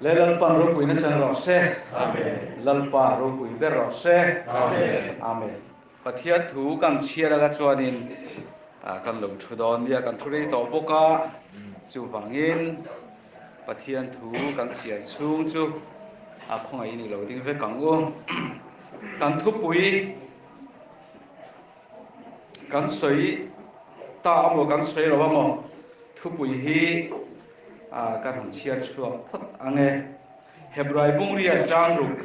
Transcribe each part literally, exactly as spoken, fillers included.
Le Lalpan ropuina chang raw se. Amen. Lalpa ropui ber raw se. Amen. Amen. Pathian thu kan chhiar a la chuanin, a, kan lo thu dawn nia, kan thu rei tawh bawk a. Chuvangin Pathian thu kan chhiar chhung chu, a, khawngaih ni lo ding vek ang u. Kan thupui kan sawi ta emaw, kan sawi lo emaw, thupui hi, a, kan han chhiar chhuak phawt ang e. Hebrai bung riat chang ruk.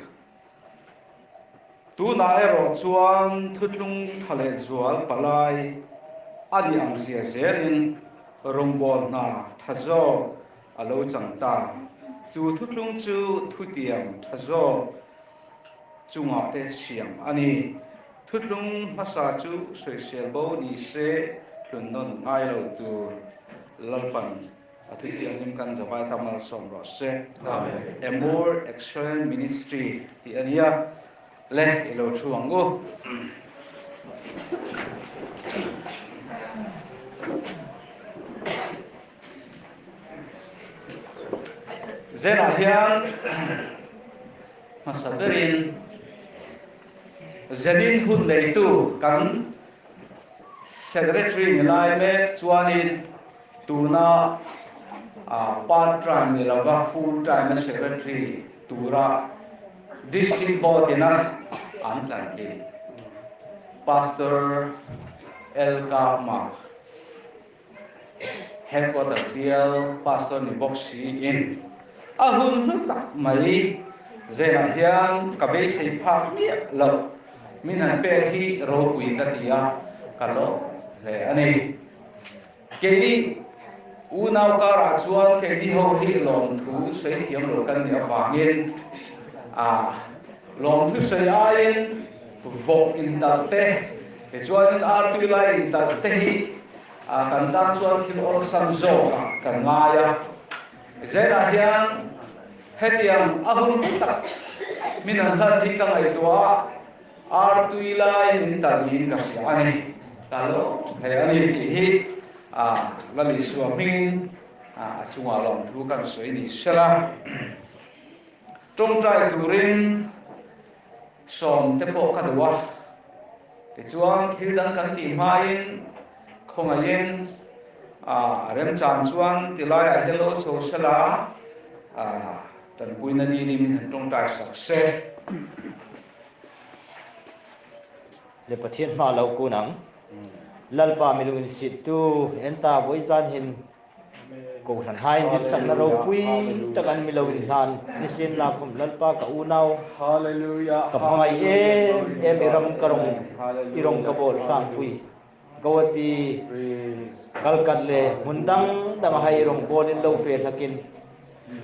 Tuna erawh chuan thuthlung ṭha leh zual palai a ni ang zia zelin rawngbawl hna ṭha zawk a lo chang ta. Chu thuthlung chu thutiam ṭha zawk chungah te siam a ni. Thuthlung hmasa chu sawisel bo ni se, hlun nawn ngai lo tur Lalpan a thu thianghlim kan zavai ta malsawm rawh se. Amen. A more excellent ministry tih a nia. Le, i lo thu ang u. Zenah hian hmasa berin zenin hun neitu kan secretary ni lai mek chuanin tuna, a, part time ni lova full time a secretary tura district board ina an tlan hi Pastor L Kapma headquarter field pastor ni bawk si in a hun hlu tak mai zenah hian ka beisei phak miah lo min han pek hi ropui ka ti a ka lawm hle a ni. Keini unau karah chuan keini ho hi lawmthu sawi thiam lo kan nih avangin, a, lawmthu sawi aiin vawk intal te, tichuanin artui lai intal te hi, a, kan tan chuan thil awlsam zawk kan ngai a. Zenah hian hetiang a hun tak min han hlan hi ka ngaihtuah a, artui lai min tal niin ka hria a ni. Ka lawm hle a ni tih hi, a, Lal Isua hmingin, a, a chungah lawmthu kan sawi ni sela. Ṭawngṭai turin sawm te pawh ka duh a. Tichuan thil dang kan tih hmain khawngaihin, a, a remchan chuan tilaiah hian lo so sela, a, ṭanpuina dinin min han ṭawngṭai sak se. Le Pathian hma lo kun ang. Lalpa mi lunginsiettu en ta, vawizan hin kohranhai ditsakna ropui tak an mi lo inhlan ni sien la khawm Lalpa ka unau. Hallelujah. Ka hmangaih em em, i ram ka rawng, i rawng ka bawl tlangpui. Guwahati kalkat le hmun dang dang a hai rawng bawlin lo fe hlakin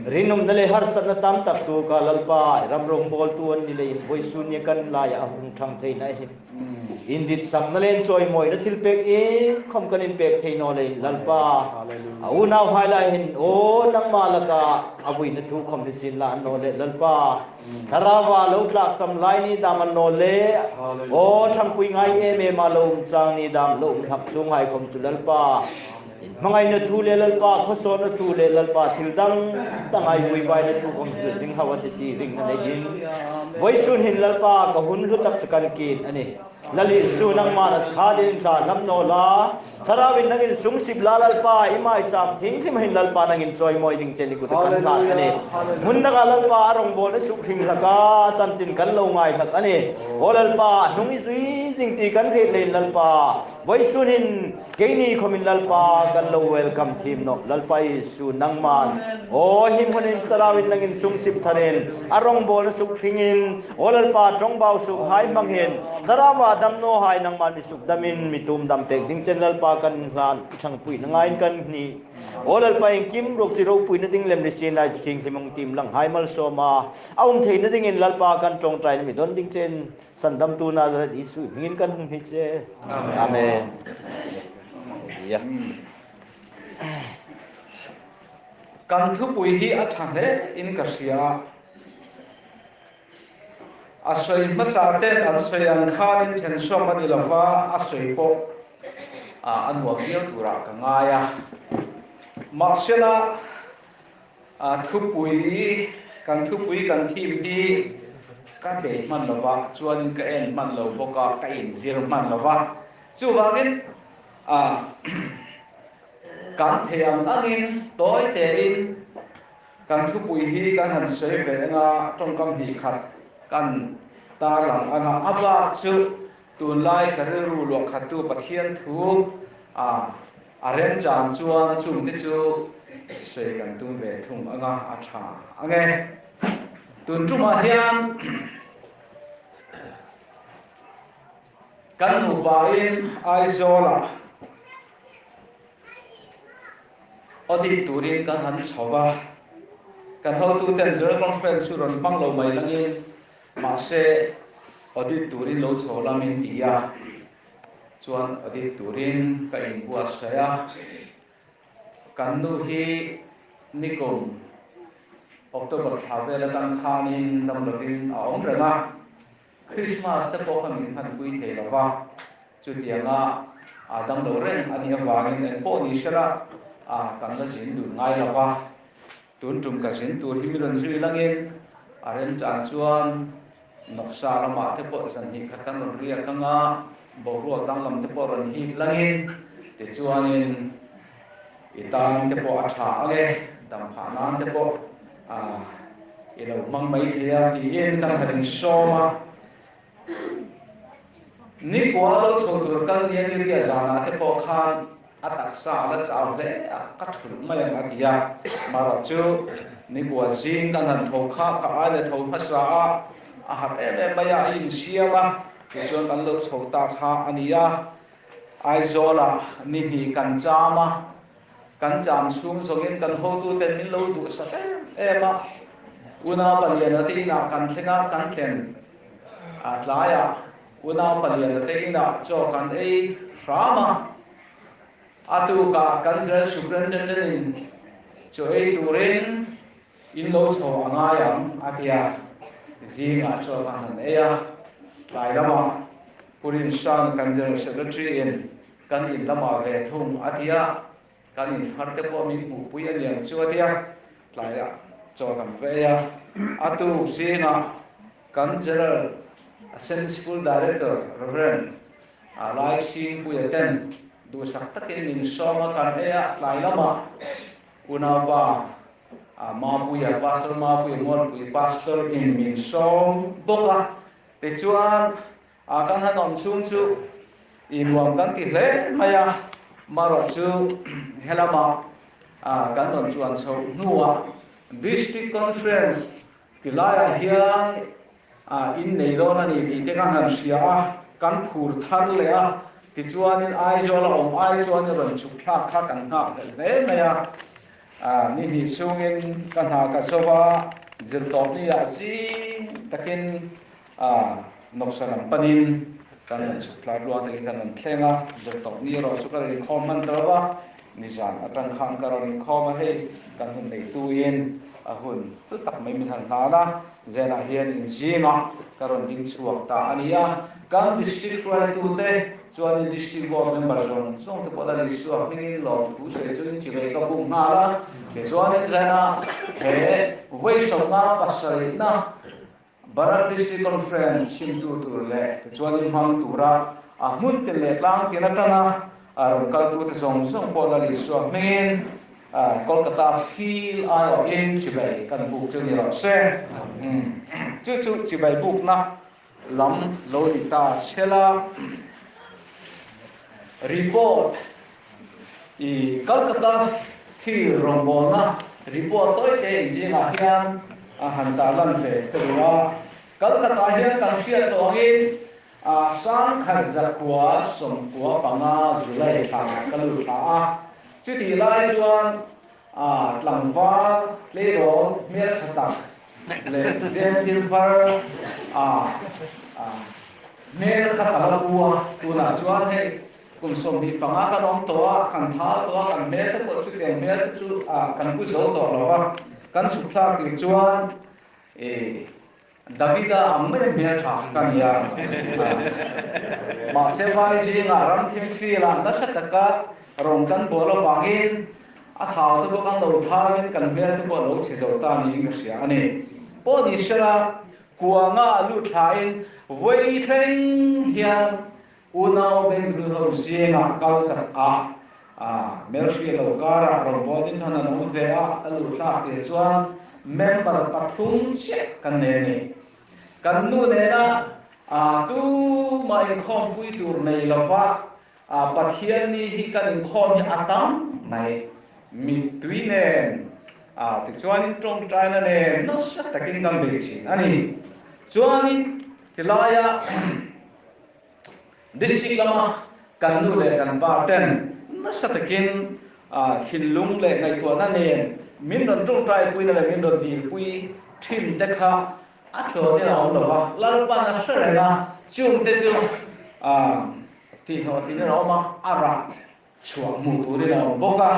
rinumna le harsatna tam tak tu ka Lalpa ram rawng bawltu an ni leiin vawisun nia kan laia a hung thang theina hin inditsakna le inchawimawina thilpek inkhawm kan inpek thei naw leiin Lalpa, a unauhai lai hin aw nangma laka a vuina thu khawm ni sien la an naw le Lalpa, Thlarauva lo tlaksam lai ni dam an naw le, aw ṭhangpui ngai em em a lo um chang ni dam lo um hlak chunghai khawm chu Lalpa, inhmangaina thu le Lalpa, khawsawtna thu le Lalpa, thil dang dang ai vuivaina thu khawm chu ding hau a ti ti ringna nei hin. Vawisun hin Lalpa ka hun hlu tak chu kan kin a ni. Lal Isu nangman a khatin inhlan lam naw la. Thlarauvin nangin sungsip la Lalpa, i maicham thianghlim hin Lalpa nangin chawimawi ding chen i kuta kan hlan a ni. Hallelujah. Hmun taka Lalpa a rawngbawlna suk hring hlaka chanchin kan lo ngai hlak a ni. Aw Lalpa, hnung i zui zing ti kan hriet leiin Lalpa, vawisun hin keini khawmin Lalpa kan lo welcome thim nawh. Lalpa Isu nangman, aw hi hmunin Thlarauvin nangin sungsip tharin a rawngbawlna suk hringin, aw Lalpa, ṭawngbau sukhai hmang hin Thlarauva damnawhai nangman mi sukdamin mi tum dam pek ding chen Lalpa kan hlan ṭhangpuina ngaiin kan hni. Aw Lalpa, iengkim ruok chi ropuina ding lem ni sien lai thianghlim hung tim langhai malsawma a um theina dingin Lalpa kan ṭawngṭaina mi dawn ding chen Sandamtu Nazareth Isu hmingin kan hung hni che. Amen. Amen. Hallelujah. Kan thupui hi a ṭha hle in ka hria. A sawi hmasa ten an sawi ang khanin thensawm a ni lova, a sawi pawh, a, a nuam viau tura ka ngai a. Mahsela, A thupui, kan thupui kan thim hi ka bei hman lo va, chuanin ka en hman lo bawk a, ka inzir hman lo va. Chuvangin, a, kan thei ang angin tawi tein kan thupui hi kan han sawi ve ang a, ṭawngkam hnih khat kan tarlang ang a, a bak chu tunlai ka rilru luah khattu Pathian thu, a, a remchan chuan chungte chu sawi kan tum ve thung ang a, a ṭha ang e. Tun ṭumah hian kan nupa in Aizawla audit turin kan han chho va. Kan hotuten General Conference chu rawn hmang lo mai langin, mahse, audit turin lo chho lam in ti a. Chuan audit turin ka inbuatsaih a. Kan nu hi nikum October thla vel aṭang khanin dam lovin a awm reng a. Christmas te pawh kha min hmanpui thei lo va. Chutianga a dam lo reng a nih avangin engpawh ni sela, a, kan la zin dun ngai lo va. Tun ṭum ka zin tur hi mi rawn zui langin, a remchan chuan noksa lamah te pawh zan hnih khat kan rawn riak ang a, boruak danglam te pawh rawn hip langin, tichuanin i tan te pawh a ṭha ang e, dam phah nan te pawh, a, i lo hmang mai thei a, tiin kan han insawm a. Nikua lo chho tur kan nia, ni riat zana te pawh khan a taksa a la chau hle a, ka ṭhulh mai ang a ti a. Marawh chu nikua zing kan han tho kha, ka ai le tho hmasa a, a harh em em mai a, a insiam a, tichuan kan lo chho ta kha a ni a. Aizawla ni hnih kan cham a, kan cham chhung zawngin kan hotuten min lo duhsak em em a. Unau paliana te inah kan thleng a, kan thlen a, tlaiah unau paliana te inah chaw kan ei hram a. A tukah kan General Superintendent-in chaw ei turin in lo chho a ngai ang a ti a. Zingah chaw kan han ei a. Tlai lamah Pu Rinsan kan General Secretary-in kan in lamah ve thung a ti a. Kan inphar te pawh min hmuhpui a ni ang chu a ti a. Tlaiah chaw kan ve a. A tuk zingah kan General Assembly School Director Reverend, a, Laisingpuia ten duhsak takin min sawm a, kan ei a. Tlai lamah unaupa, a, Mapuia, Pastor Mapuia Mualpui Pastor-in min sawm bawk a. Tichuan, a, kan han awm chhung chu i nuam kan ti hle mai a, marawh chu helamah, a, kan rawn chuan chho hnuah District Conference ti laiah hian, a, in nei dawn a ni tih te kan han hria a, kan phur thar leh a, tichuanin Aizawl a awm ai chuan rawn chhuk thlak kha kan nghak hle hle mai a. A, ni hnih chhungin ka hna ka zo va, Zirtawpniah zing takin, a, noksa lam panin kan rawn chhuk thlak luang takin kan rawn thleng a, Zirtawpni erawh chu ka rawn inkhawm hman ta lo va, nizan aṭang khan ka rawn inkhawm a, hei kan hun neituin a hun hlu tak mai min han hlan a. Zenah hian in zingah ka rawn ding chhuak ta a ni a. Kan district hruaitute chuan district board member zawng zawng te pawh Lal Isua hmingin lawmthu sawi chu in chibai ka buk nghal a. Tichuan in zena he vawi sawmnga pasarihna Barak District Conference himtu tur leh tichuan in hmang tura a hmun tin leh tlang tin aṭanga a rawn kaltute zawng zawng pawh Lal Isua hmingin, a, Kolkata field aiawhin chibai kan buk chu ni rawh se. Hmm. Chu chu chibai bukna lam lo ni ta sela. Report, i, Kolkata field rawngbawlna report tawi te in zingah hian a han tarlan ve ka ru a. Kolkata hian kan hriat tawh angin, a, sangkhat zakua sawmkua panga July thla ka lut thla a. Chutih lai chuan, a, tlangval tleirawl hmel ṭha tak leh zem thil var, a, a, hmel kha ka la pu a, tunah chuan hei kum sawmhnih panga kan awm tawh a, kan thal tawh a, kan hmel te pawh chutiang hmel te chu, a, kan pu zo tawh lo a, kan chhuk thlak tir chuan, e, Davida ang mai hmel ṭha ka ni a. Mahse, vai zingah ram thim field-ah nasa taka rawng kan bawl avangin, a thau te pawh kan lo thau in kan hmel te pawh lo chhe zo ta niin ka hria a ni. Pawh ni sela, kuanga a lut thlain voi ni thleng hian unau Bengaluru ho zinga kal tak a, a, Melhri lo kara rawngbawl ding khan an awm ve a, a lut thlak tir chuan member pathum chiah kan nei a ni. Kan nu nena, a, tuma inkhawmpui tur nei lova, a, Pathianni hi kan inkhawm hi a tam mai. Mittui nen, a, tichuanin ṭawngṭaina nen nasa takin kan bei ṭhin a ni. Chuanin tilaia district lama kan nu leh kan pa ten nasa takin, a, thinlung leh ngaihtuahna nen min rawn ṭawngṭaipuina leh min rawn dilpui ṭhin te kha a thlawnin a awm lo va. Lalpan a hre reng a, chungte chu, a, tihhlawhtlinna a awm a, a rah chhuah hmuh turin a awm bawk a.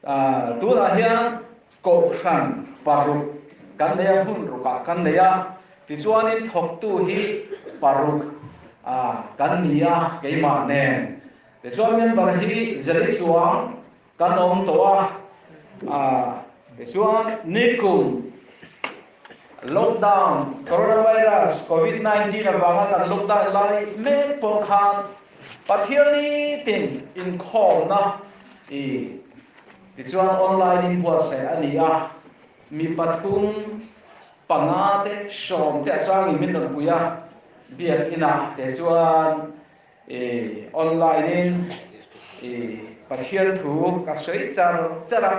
A, tunah hian kohhran paruk kan nei a, hmun rukah kan nei a, tichuanin thawktu hi paruk, a, kan ni a, keimah nen. Tichuan member hi zali chuang kan awm tawh a, a, tichuan nikum lockdown, coronavirus, covid nineteen avanga kan lockdown lai mek pawh khan Pathian nitin inkhawmna, i, tichuan online in buatsaih a ni a, mi pathum, panga te, sawm te a changin min rawn pui a, biak inah te chuan, e, online in, e, Pathian thu ka sawi char char a.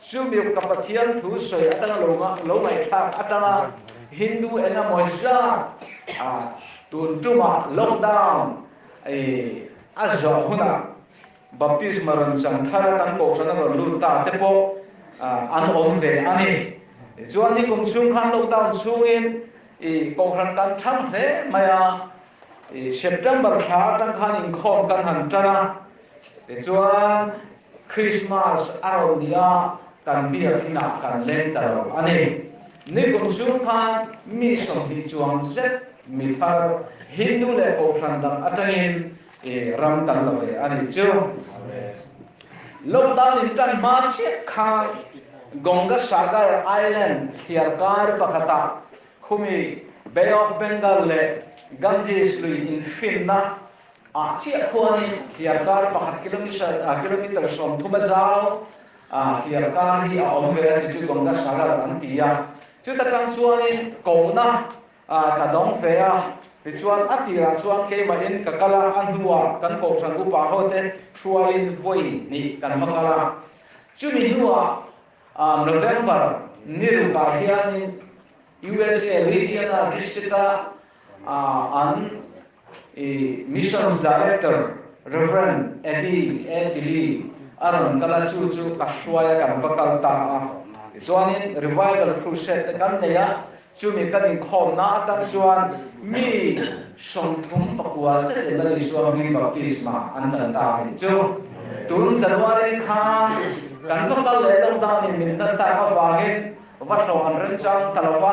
Chumi ka Pathian thu sawi atanga lo nga-, lo ngaihthlak atanga Hindu engemaw zat, a, tun ṭuma lockdown, e, a zawh hunah baptisma rawn chang thar a, kan kohhrana rawn lut ta te pawh, a, an awm ve a ni. Chuan nikum chhung khan lockdown chhungin, i, kohhran kan ṭhang hle mai a, i, September thla aṭang khan inkhawm kan han ṭan a, tichuan Christmas a rawn ni a, kan biak inah kan leng ta lo a ni. Nikum chhung khan mi sawmhnih chuang zet mi thar Hindu leh kohhran dang aṭangin, i, ram kan la ve a ni chu. Lockdown in ṭan hma chiah khan Gangasagar Island thliarkar pakhata khumi Bay of Bengal leh Ganges lui infinna ah chiah khuanin thliarkar pakhat kilometer, ah, kilometer sawmthum a zau, ah, thliarkar hi a awm ve a, chu chu Gangasagar an ti a. Chuta ṭang chuanin kohna, a, ka dawng ve a, tichuan a tirah chuan keimahin ka kal a, a hnuah kan kohhran upa ho te hruaiin voi hnih kan va kal a. Chumi hnuah, a, November ni rukah hianin U S A Louisiana district-a, a, an, i, missions director Reverend Eddie A. Tilly a rawn kal a, chu chu ka hruaia kan va kal ta a. Tichuanin Revival Crusade te kan nei a, chumi kan inkhawmna aṭang chuan mi sawmthum pakua zet in la ni suangin baptisma an chan ta a ni chu. Tun January khan kan va kal leh lockdown in min ṭan tak avangin va thlawh an remchang ta lo va.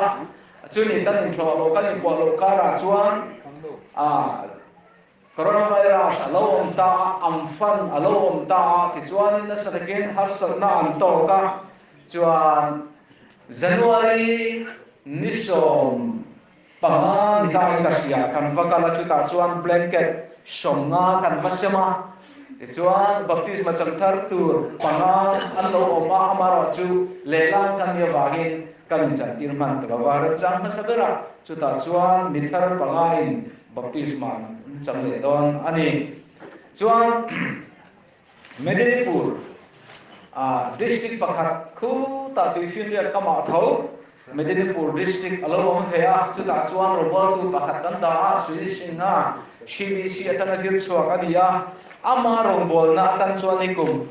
Chumi kan inthlawh lo, kan inpuah lo karah chuan, a, coronavirus a lo awm ta a, Amphan a lo awm ta a, tichuanin nasa takin harsatna an tawk a. Chuan January ni sawm panga ni tain ka hria, kan va kal a, chutah chuan blanket sawmnga kan va sem a. Tichuan baptisma chang thar tur panga an lo awm a, amaherawhchu lehlam kan nih avangin kan inchantir hman ta lo va, remchang hmasa ber a. Chutah chuan mi thar pangain baptisma an chang leh dawn a ni. Chuan Medinipur, a, district pakhat khutah Tuifinriat kamah tho, Medinipur district a lo awm ve a, chutah chuan rawngbawl tu pakhat kan dah a, Sui Singha, C B C aṭanga zir chhuak a ni a, ama rawngbawlna aṭang chuan nikum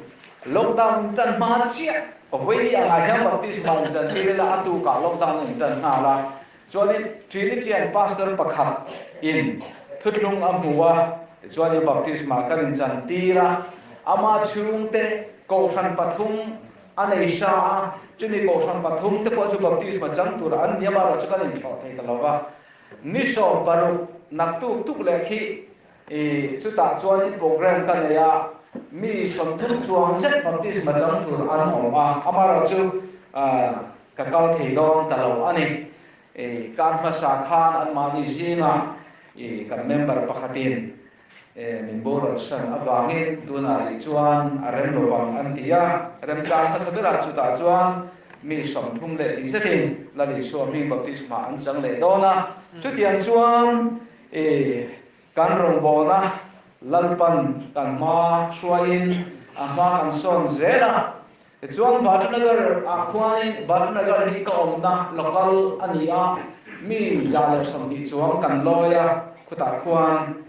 lockdown ṭan hma chiah, vawiinah hian baptisma an chan tir ila, a tukah lockdown an ṭan nghal a. Chuanin Trinitarian pastor pakhat in thuthlung a hmu a, chuanin baptisma kan inchan tir a. Ama chhungte kohhran pathum a nei sa a, chumi kohhran pathum te pawh chu baptisma chang tur an ni a, amaherawhchu kan inthlawh thei ta lo va. Ni sawm paruk naktuk tuk leh khi, i, chutah chuanin program ka nei a, mi sawmthum chuang zet baptisma chang tur an awm a, amaherawhchu, ah, ka kal thei dawn ta lo a nih. Eh, kan hmasa khan anmahni zinga, eh, kan member pakhatin, eh, min boral san avangin tunah ri chuan a rem lo vang an ti a, rem tlang hmasa berah chutah chuan mi sawmthum leh tih zetin Lal Isua hming baptisma an chang leh dawn a. Chutiang chuan, eh, kan rawngbawlna Lalpan kan hma hruaiin a hma kan sawn zel a. Tichuan Bhattanagar-ah khuanin, Bhattanagar hi ka awmna local a ni a, mi za leh sawmhnih chuang kan lawi a, khutah khuan.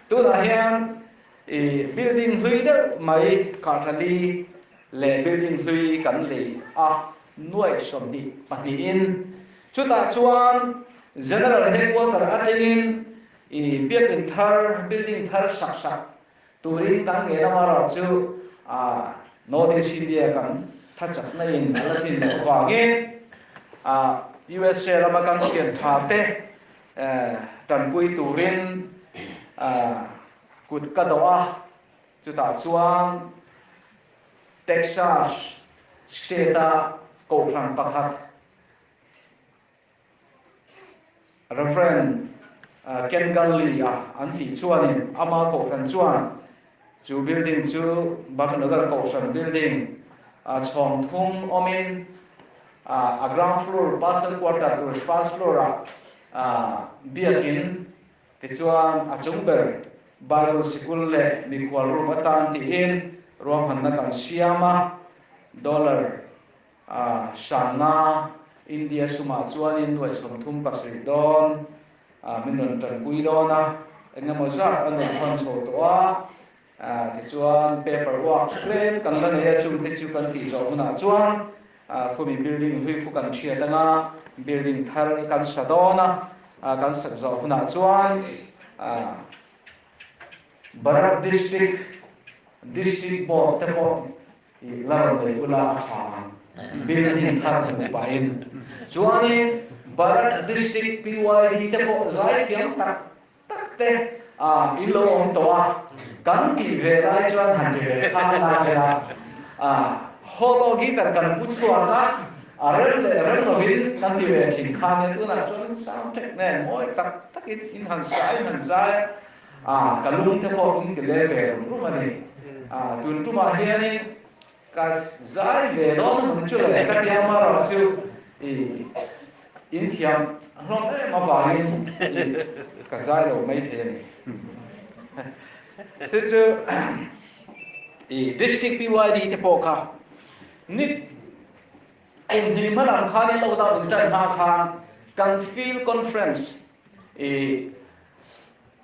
Tunah hian, i, building hlui deuh mai, kar thla li leh building hlui kan lei a, nuai sawmhnih pahnihin. Chutah chuan General Headquarter aṭangin, i, biak in thar, building thar sak sak turin kan ngen amaherawhchu, a, North East India kan thachaknain a la tlin loh avangin, a, U S A lama kan ṭhian ṭha te, eh, ṭanpui turin, a, kut ka dawh a, chutah chuan Texas State-a kohhran pakhat, Reverend, uh, Ken Gully-a an tih chuanin ama kohhran chuan chu building chu Bhattanagar Kohhran building, uh, chhawng thum awmin, uh, a ground floor, pastor quarter tur first floor-a, uh, biakin, tichuan a chung ber Bible School leh mikhual room atan tiin ruahmanna kan siam a, dollar, a, sangna India sumah chuanin nuai sawmthum pasarih dawn, a, min rawn ṭanpui dawn a, engemaw zat an rawn hman chho tawh a, a, tichuan paperwork tlem kan la nei a, chungte chu kan tih zawh hunah chuan, a, khumi building hlui khu kan ṭhiat anga, building thar kan sa dawn a, a, kan sak zawh hunah chuan, a, Barak District, District Board te pawh i la rawn lei ula a ṭha ang. Building thar hmuh pahin. Chuanin Barak District P Y D te pawh zai thiam tak tak te, a, in lo awm tawh a. Kan tih ve lai chuan han ti ve khan la ve la. A, holo guitar kan pu chhuak a, a rem leh rem lovin kan ti ve ṭhin khan e, tunah chuan sound check nen mawi tak takin in han sa, in han sa e. A, ka lung te pawh in ti leh ve rum rum a ni. A, tun tumah hianin ka zai ve dawn a hmun chu le ka ti amaherawhchu, i, in thiam hlawm em avangin, i, ka zai lo mai thei a ni. Chu chu, i, District P Y D te pawh kha, ni, in hni hma lam khan in lockdown in ṭan hma khan kan field conference, i,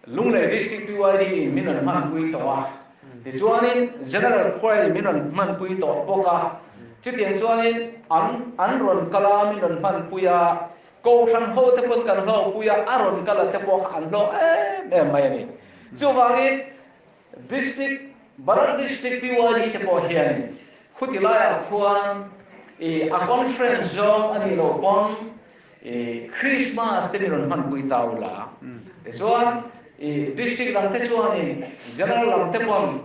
Lunglei District P Y D in min rawn hmanpui tawh a. Tichuanin General Choir in min rawn hmanpui tawh bawk a. Chutiang chuanin an, an rawn kal a, min rawn hmanpui a. Kohhran ho te pawn kan hlawpui a, a rawn kal a te pawh kha an hlaw em em mai a ni. Chuvangin District, Barak District P Y D te pawh hian khuti laiah khuan, i, a conference zawng a nih loh pawn, i, Christmas te min rawn hmanpui ta ula. Tichuan, i, district dang te chuanin general dang te pawn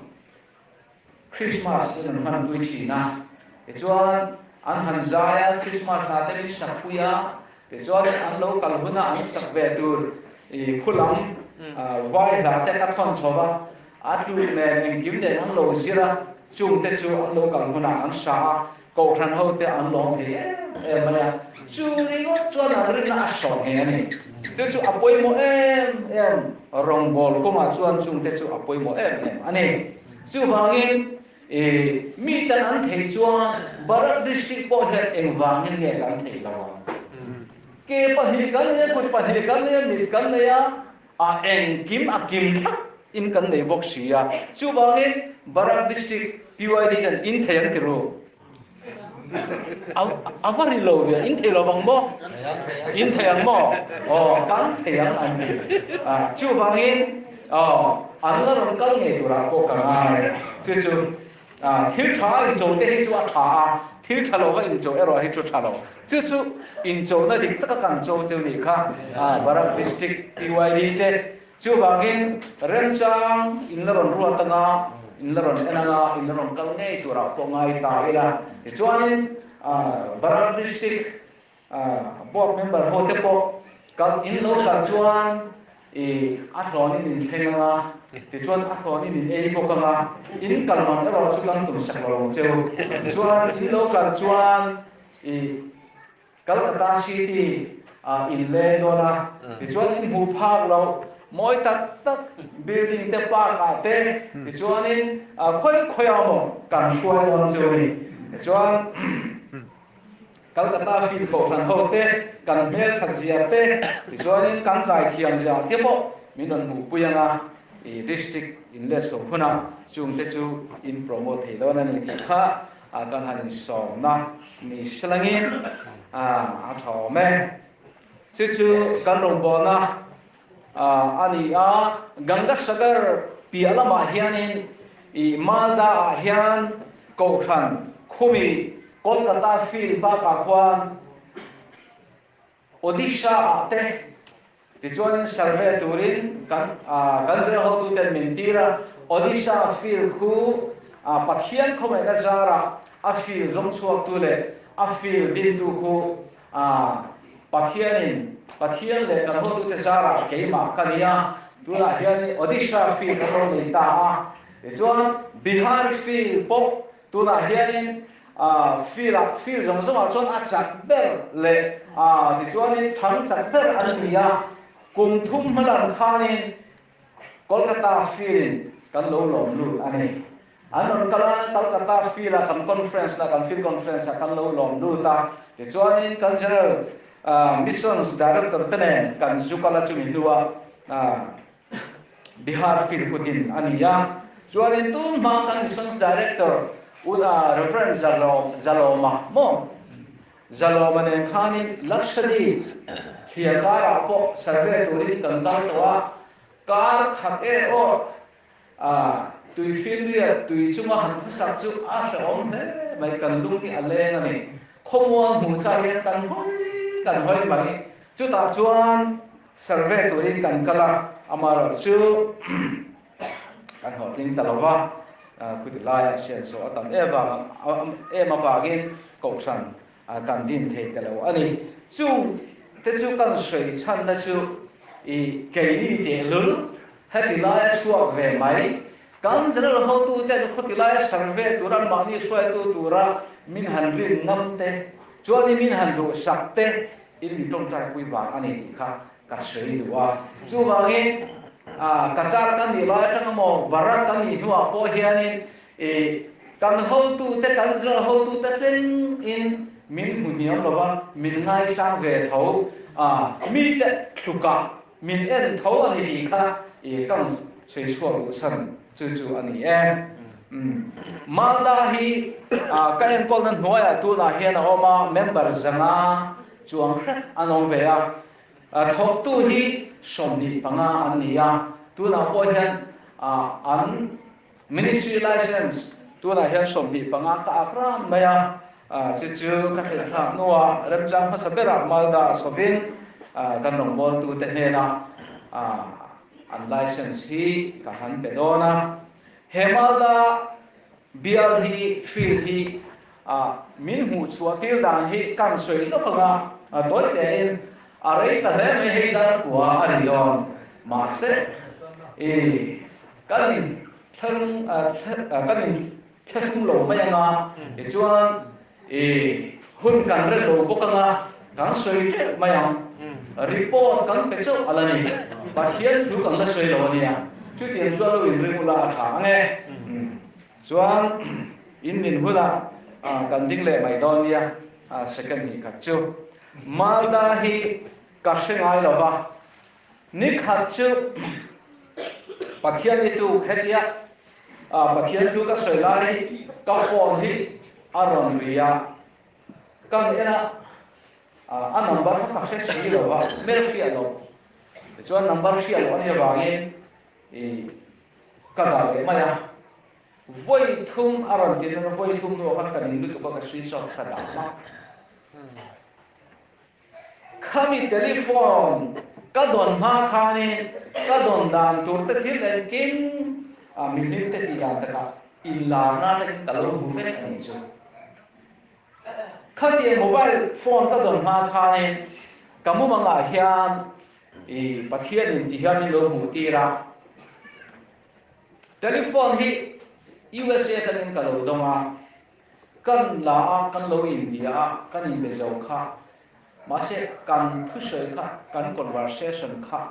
Christmas min rawn hmanpui ṭhin a. Tichuan, an han zai a, Christmas hla te min sakpui a, tichuan an lo kal huna an sak ve tur, i, khulam, a, vai hla te ka thawn chho va, a tluk nen engkim nen an lo zir a, chungte chu an lo kal huna an sa a, kohhran ho te an lawm thei em em mai a. Chu ringawt chuan an rinna a sawh nghe a ni. Chu chu a pawimawh em em, rawngbawl kawngah chuan chungte chu a pawimawh em em a ni. Chuvangin, E, mi tan an thei chuan Barak District pawh hian engvangin nge kan thei lo ang. Ke pahnih kan nei a, kut pahnih kan nei a, mit kan nei a, a engkim a kim thlak in kan nei bawk si a. Chuvangin Barak District P Y D tan in thei ang ti ru. A, a va ri lo ve, in thei lo vang maw? In thei ang maw? Aw, kan thei ang an ti. A, chuvangin, aw, an la rawn kal ngei turah pawh ka ngai. Chu chu, a, thil ṭha inchawh te hi chu a ṭha a, thil ṭha lova inchawh erawh hi chu ṭha lo. Chu chu inchawhna dik taka kan cho chu nih kha, a, Barak District P Y D te. Chuvangin remchang in la rawn ruat anga, in la rawn en ang a, in la rawn kal ngei tura pawh ngai ta ila. Tichuanin, ah, Barak District, ah, board member ho te pawh kal, in lo kal chuan, i, a hlawnin in thleng ang a, tichuan a hlawnin in ei bawk ang a, in kal man erawh chu kan tum sak lo ang cheu. Chuan in lo kal chuan, i, Calcutta City, ah, in leng dawn a. Mm. Tichuan in hmu phak lo, mawi tak tak building te park ah te, Mm. tichuanin, ah, khawi khawi a maw kan hruai dawn chu ni. Tichuan, Calcutta field kohhran ho te, kan hmel ṭhat zia te, tichuanin kan zai thiam zia te pawh min rawn hmuh pui ang a. I district in let chho huna chungte chu in promote thei dawn a ni tih kha, a, kan han insawmna ni se langin, a, a ṭha awm e. Chu chu kan rawngbawlna, a, a ni a, Gangasagar piah lamah hianin i Malda-ah hian kohhran khumi Kolkata field bakah khuan Odisha-ah te, tichuanin survey turin kan, a, kan zirhotuten min tir a, Odisha field khu, a, Pathian khawmaina zara a field zawng chhuaktu leh a field dintu khu, a, Pathianin, Pathian leh kan hotute zara keimah ka ni a, tunah hian Odisha field a lo nei ta a. Tichuan Bihar field pawh Tunah hianin, a, field-ah, field zawng zawngah chuan a chak ber leh, a, tichuanin ṭhang chak ber an ni a. Kum thum hma lam khanin Kolkata field-in kan lo lawm lut a ni. An rawn kal a, Kolkata field-a kan conference-a, kan field conference-a kan lo lawm lut a. Tichuanin kan general, a, missions director te nen kan zu kal a, chumi hnua, a, Bihar field khu din a ni a. Chuanin tun hma kan missions director, u, a, Reverend Zalo-, Zalawma maw? Zalawma nen khanin Lakshadweep thliar karah pawh survey turin kan kal tawh a. Kar khat erawh, a, Tuifinriat tui chunga han khawsak chu a hreawm hle mai, kan lung hi a leng a ni. Khawmual hmuh chak hian kan hawi, kan hawi mai. Chutah chuan survey turin kan kal a, amaherawhchu kan hlawhtling ta lo va, a, khuti laia sian saw a tam em avang, a, em avangin kohhran, a, kan din thei ta lo a ni. Chungte chu kan sawi chhanna chu i keini teh lul, heti laia chhuak ve mai. Kan general hotuten khuti laia survey tura mahni hruaitu tura min han rin ngam te, chuanin min han duhsak te, in mi ṭawngṭaipui vang a ni tih kha ka sawi duh a. Chuvangin, a, Cachar kan nih lai aṭang emaw, Barak kan nih hnuah pawh hianin, e, kan hotute, kan general hotute thlengin min hmu hniam lo va, min ngaisang ve tho, a, mite thlukah min en tho a ni tih kha, e, kan sawi chhuak duh san chu chu a ni e. Mm. Malda hi, a, ka enkawlna hnuaiah tunah hian a awm a, member zanga chuang hret an awm ve a. A, thawktu hi sawmhnih panga an ni a. Tunah pawh hian, a, an ministry license tunah hian sawmhnih panga ka ak ram mai a. A, chu chu ka thlen thlak hnuah remchang hmasa berah Malda a sawvin, a, kan rawngbawltute hnena, a, an license hi ka han pe dawn a. He Malda bial hi, field hi, a, min hmuh chhuah tir dan hi kan sawi lawk ang a, a, tawi tein a rei ta hle mai, hei dar kua a ni dawn. Mahse, e, kan in thlalung, a, thla-, a, kan in thlahrung lo mai ang a, tichuan, e, hun kan rel lo bawk ang a, kan sawi teuh mai ang. Report kan pe chauh a la ni. Pathian thu kan la sawi lo a nia. Chutiang chuan lo inring ula a ṭha ang e. Chuan, in nin huna, a, kan ding leh mai dawn nia, a, second hnih khat chu. Malda hi ka hre ngai lo va. Ni khat chu Pathian ni tu hetia, a, Pathian thu ka sawi lai hi, ka phone hi a rawn ri a. Kan en a, a, a number kha ka hre si lo va, mel hriat lo. Chuan number hriat lo a nih avangin, i, ka dah leh mai a. Vawi thum a rawn ti a, vawi thum hnuah khan kan in lutuk a, ka switch off ka dah hma. Khami telephone ka dawn hma khanin ka dawn dan tur te thil engkim a, mi hlim te ti dan taka inlarna takin ka lo hmu vek a ni chu. Khatia mobile phone ka dawn hma khan ka mumangah hian i Pathianin ti hian min lo hmuh tir a. Telephone hi U S A takin ka lo dawng a. Kan la a, kan lo inbia a, kan inbe zo kha. Mahse, kan thusawi kha, kan conversation kha,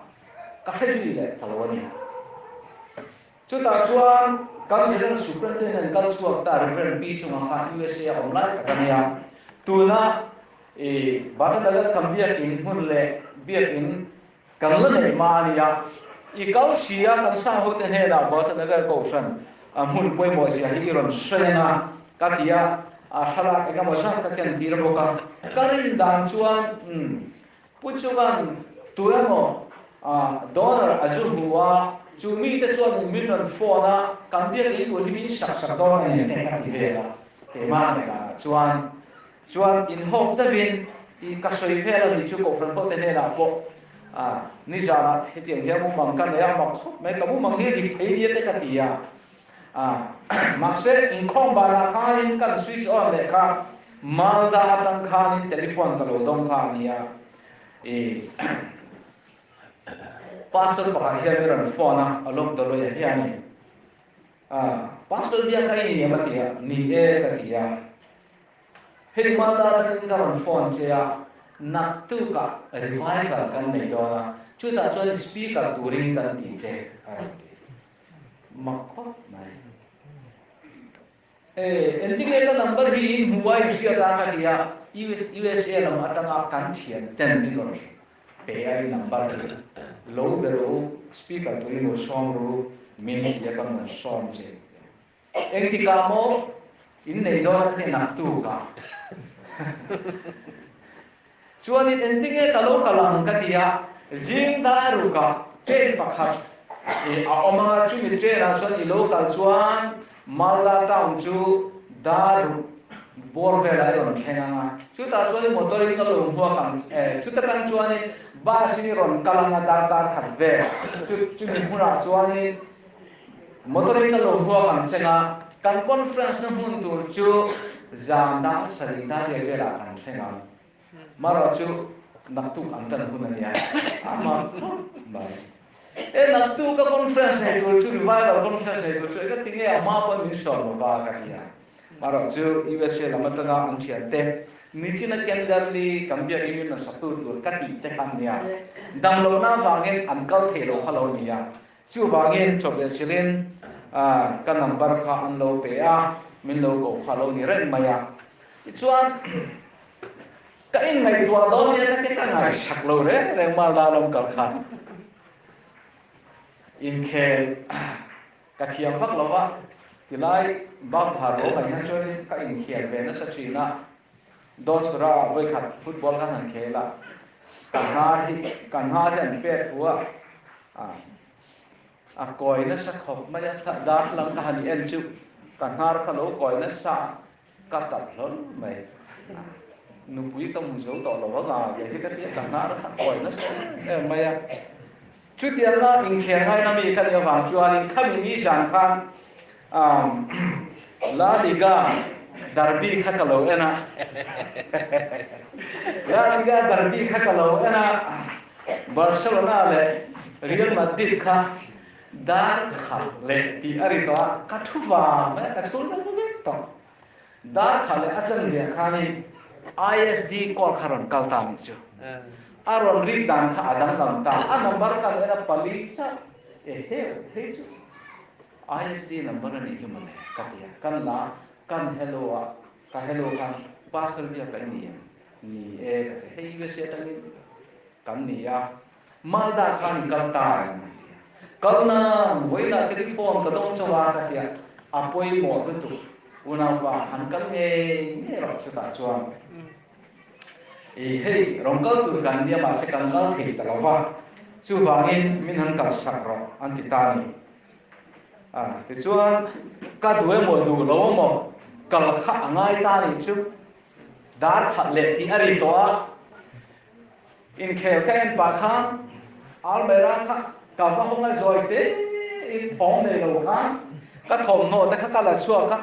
ka hre zui leh ta lo a ni. Chutah chuan kan General Superintendent kal chhuak ta Reverend Pi Chunga kha U S A a awm lai tak a nia. Tuna, eh, Bhatanagar kan biak in hmun leh biak in kan la nei hma a nia. I kal si a, kan sangho te hnenah Bhatanagar kohhran a hmun pawimawh zia hi i rawn hre anga ka ti a, a thlalak engemaw zat ka ken tir bawk a. Ka rin dan chuan, um, Pu Chungan tu emaw, a, donor a zu hmu a, chu mite chuan min rawn phone a, kan biak in tur hi min sak sak dawn a ni teh ka ti vel a. Keimah nena chuan, chuan inhawk deuhin i ka sawi vel a ni chu, kohhran ho te hnenah pawh, a, nizanah hetiang hian mumang ka nei a, mak khawp mai, ka mumang hi dik thei nia te ka ti a. A, mahse, inkhawm banah khan kan switch on leh kha, Malda aṭang khan telephone ka lo dawng kha a nia. I, Pastor pakhat hian min rawn phone a, a lawm dawn lo a hian ni. A, Pastor biak a ni em a ti a, ni e ka ti a. Hei Malda aṭangin ka rawn phone che a, naktuka revival kan nei dawn a, chutah chuan speaker turin kan ti che a rawn ti. Mak khawp mai. Eh, engtin nge ka number hi in hmu a, in hriat a ka ti a, U S, U S A lam aṭanga kan ṭhian ten min rawn pe a, i number hi lo be ru, speaker turin lo sawm ru, min ti a, kan rawn sawm che. Engtika maw in nei dawn a ka ti, naktuka. Chuanin engtin nge ka lo kal ang ka ti a, zing dar ruka train pakhat, eh, a awm a, chumi train-ah chuan i lo kal chuan Malda town chu dar ruk bawr velah i rawn thleng ang a. Chutah chuanin motor-in ka lo hmuak ang, eh, chuta tang chuanin bus-in i rawn kal ang a, dar dar khat vel. Chu, chumi hmunah chuanin motor-in ka lo hmuak ang che a, kan conference-na hmun tur chu zan dar sari dar riat velah kan thleng ang. Marawh chu naktuk an tan hun a nia. Ama, mai. E, naktuka conference nei tur chu, revival conference nei tur chu, e, ka ti nge ama pawh min sawm lo va ka ti a. Marawh chu U S A lam aṭanga an ṭhiante, nichina Kimberly kan biak in min rawn saktu tur ka tih te khan nia. Damlohna vangin an kal thei lo kha lo nia. Chuvangin chawhmeh silin, a, ka number kha an lo pe a, min lo ko kha lo ni reng mai a. Tichuan, ka inngaihtuah dawn nia, ka ti ka ngaisak lo reng reng, Malda lam kal kha. Inkhel, ka thiam vak lo va, tilai bak bahar lo mai hian chuan ka inkhel ve nasa ṭhin a. Dawt chhura vawi khat football kan han khel a. Ka hnar hi, ka hnar hi an pet hu a. A, a kawi nasa khawp mai a, darthlalang ka han en chu. Ka hnar kha lo kawi nasa, ka tap hlawl mai. A, nupui ka hmu zo tawh lo anga, ve hi ka ti a, ka hnar kha kawi nasa em mai a. Chutianga inkhel ngaina mi ka nih avang chuanin khami nizan khan, um, La Liga derby kha ka lo en a. La Liga derby kha ka lo en a. Barcelona leh Real Madrid kha dar khat leh tih a ri tawh a, ka thu vang mai a, ka chhul na vek tawh. Dar khat leh a chanve khanin I S D call kha rawn kal ta a nih chu. Ah. A rawn rik dan kha a danglam ta. A number kan en a, pali chauh. E he, hei chu I S D number a nih hi mawle ka ti a. Kan la, kan hello a, ka hello khan, Pastor biak ka ni em? Ni e ka ti. Hei U S A aṭangin kan ni a. Malda khan i kal ta em? Kal nan, vawiinah telephone ka dawng chauh a ka ti a, a pawimawh lutuk. Unaupa, han kal ngei ngei rawh chutah chuan. I hei, rawn kal tur kan nia, mahse kan kal thei ta lo va. Chuvangin min han kal sak rawh, an ti ta ni. A, tichuan ka duh emaw duh lo emaw, kal kha a ngai ta ni chu. Dar khat leh tih a ri tawh a. Inkhel ka en pah khan, almirah kha ka va hawng a zawi te Thawm nei lo khan, ka thawm naw te kha ka la chhuak a.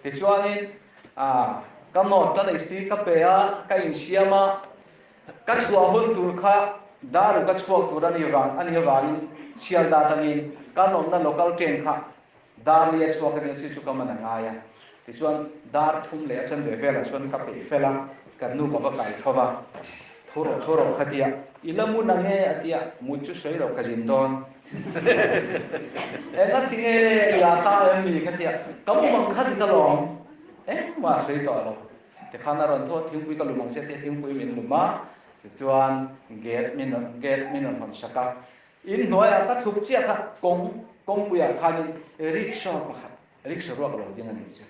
Tichuanin, a, ka nawt ka lei sti ka pe a, ka insiam a, ka chhuah hun tur kha, dar ruok ka chhuak tur a ni vang, a ni vangin, Sialda tangin, ka nawmna local train kha, dar li a chhuak a ni chu chu ka man a ngai a. Tichuan, dar thum leh a chanve vela chuan ka pe fel a, ka nu ka va kai tho va. Thu rawh, thu rawh ka ti a. I la mu na nge a ti a, mu chu sawi lo ka zin dawn. Enga ti nge i la ta em ni ka ti a. Ka mu mang kha ti ka lawm. Engmah sawi tawh lo. Tikhan a rawn thaw thingpui ka lum ang che ti a, thingpui min lum a. Tichuan gate min, gate min rawn hawn sak a. In hnuaiah ka chhuk chiah kha kawng, kawngpuiah khanin rickshaw pakhat, rickshaw ruak lo ding a ni chu.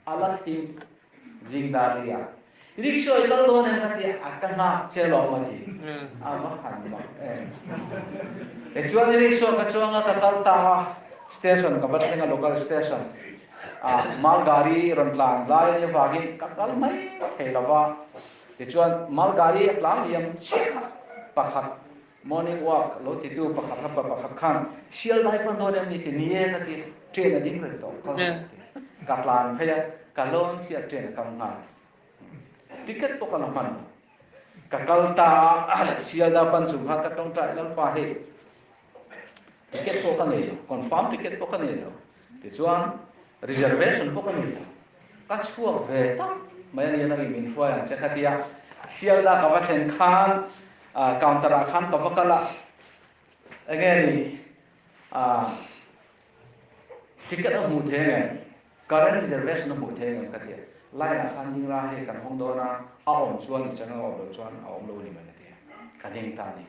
A la thim zing dar li a. Rickshaw i kal dawn em ka ti a, ka nghak che lo ma ti. Mm. A va han ma. Eh. E chuan rickshaw ka chuang a ka kal ta a. Station ka va thleng a, local station. A, malgari rawn tlan lai a ni vangin ka kal mai thei lo va. Tichuan malgari a tlan liam chiah pakhat. Morning walk lo titu pakhat kha pa pakhat khan, Sialdai pan dawn em ni ti ni e ka ti, train a ding reng tawh ka, yeah, ka tlan phei a, ka lawn chiah train a kal nghal. Ticket pawh ka la hman. Ka kal ta a, Sialda pan chung kha ka ṭawngṭai, Lalpa hei, ticket pawh ka nei lo, confirm ticket pawh ka nei lo. Tichuan, reservation pawh ka nei lo. Ka chhuak ve tak mai a ni a, nangin min hruai ang che ka ti a. Sialda ka va thlen khan, a, counter-ah khan ka va kal a. Enge ni, a, ticket a hmuh theih ang em? Current reservation a hmuh theih ang em ka ti a. Line-ah khan ding la, hei kan hawng dawn a, a awm chuan i chang a, awm lo chuan a awm lo ni mai ka ti a. Ka ding ta ni.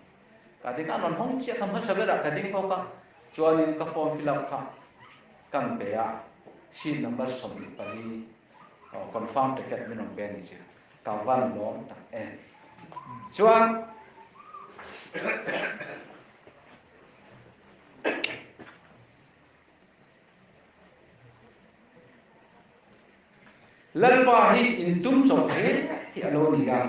Ka ding a, rawn hawng chiah kha hmasa berah ka ding bawk a. Chuanin ka form fill up kha kan pe a, seat number sawmhnih pali, aw, confirm ticket min rawn pe a ni chu. Ka van lawm tak em. Chuan, Lalpa hi intum chawp hle hi a lo ni a.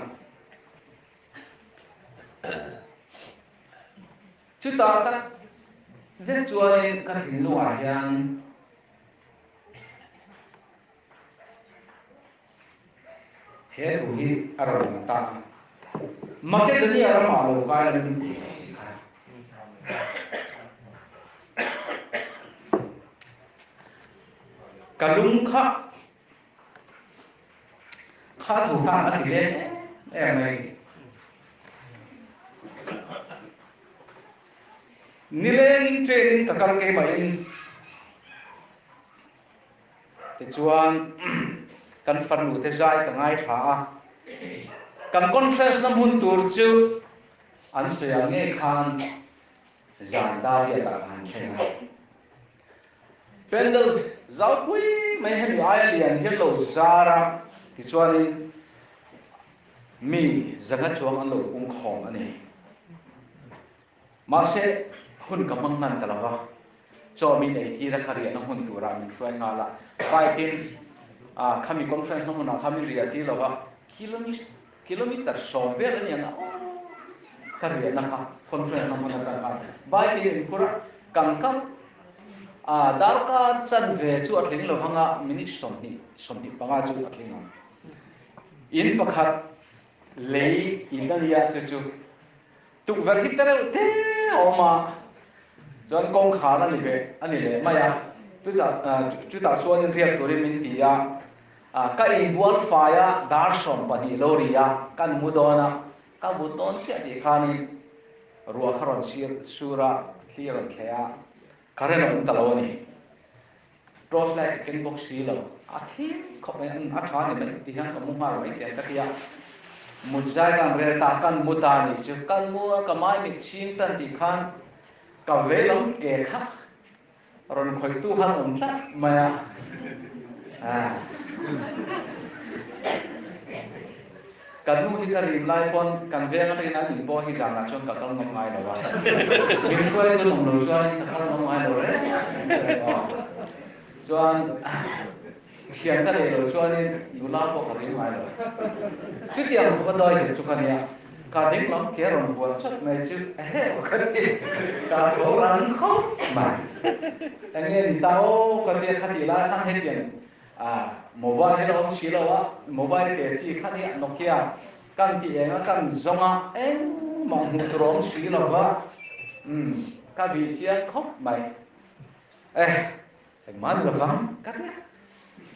Chutah tak zet chuanin ka thinlungah hian he thu hi a rawn lang ta a. Makedonia ramah lo kai la min pui kha. Ka lung kha, kha thu kha a ti hle em mai. Ni lengin train-in ka kal keimah in. Tichuan, kan farnu te zai ka ngai ṭha a. Kan conference-na hmun tur chu an sawi ang ngei khan zan dar riat ah kan thleng a. Pandal zaupui mai hemi aia lian hi lo zar a, tichuanin mi zanga chuang an lo pung khawm a ni. Mahse, hun ka hmang hman ta lo va. Chaw min ei tir a, ka riahna hmun tura min hruai nghal a. Bike-in, a, khami conference-na hmunah kha min riah tir lo va. Kilomi-, kilometer sawm vel a ni ang a. Ka riahna kha conference-na hmuna kan kal. Bike-in min phur a, kan kal. A, darkar chanve chu a tling lo vang a, minute sawmhnih, sawmhnih panga chu a tling ang. In pakhat lei in a ni a chu chu. Tukverh hi tereuh te a awm a. Chuan kawngkhar a ni ve, a ni leh mai a. Chuta, a, chu, chutah chuan inriat turin min ti a. A, ka inbual fai a, dar sawm pahnih lo ri a, kan mu dawn a. Ka mut dawn chiah tih khanin ruah kha rawn sir, sur a, thli rawn thleh a. Current a awm ta lo a ni. Torch light ka keng bawk si lo. A thim khawp mai, a ṭha ni mai, ti hian ka mu nghal mai teh ka ti a. Mut zai kan rel ta, kan mu ta ni chu. Kan mu a, ka mai mit chhing tan tih khan ka vei lam ke kha rawn khawihtu khan awm tlat mai a. A. Kan nu hi ka rim lai pawn kan veng aṭangin an inpawh hi zanah chuan ka kal ngam ngai lo a. Min hruaitu awm lo chuan ka kal ngam ngai lo reng reng a. Chuan thiam ka nei lo chuan nula pawh ka rim ngai lo. Chutiang ka dawi zet chu ka nia. Ka ding lam ke ron buan chak mai chu. He, ka ti. Ka thaw ran khawp mai. Eng nge ni ta aw, ka ti, ka ti lai khan hetiang. A, mobile hi lo awm si lo a, mobile ke chi kha ni Nokia. Kan ti eng a, kan zong a, engmah hmu tur awm si lo va. Hmm, ka bie chiang khawp mai. Eh, engmah lo vang, ka ti.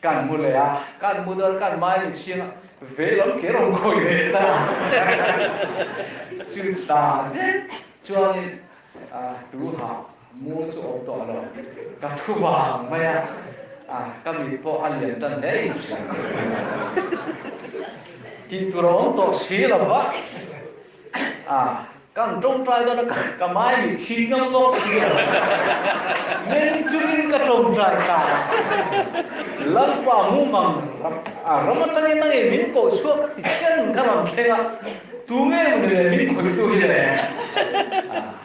Kan hmu le a, kan hmu dawr kan mai ni chiang a, vei lam ke ron khoi le ta. Chu ta zet, chuan, a, tu ha, mu chu awm tawh lo. Ka thu vang mai a, a, ka mit pawh a lian tan hle. Ti tur awm tawh si lo va. A, Kan ṭawngṭai dawn a, ka, ka mai mit chhing ngam bawk si a. Meng chungin ka ṭawngṭai ta. Lalpa mumang, a, ram aṭangin nang ei min ko chhuak ka ti chen ka ram thleng a. Tu nge ni le min khoi tu hi le. A,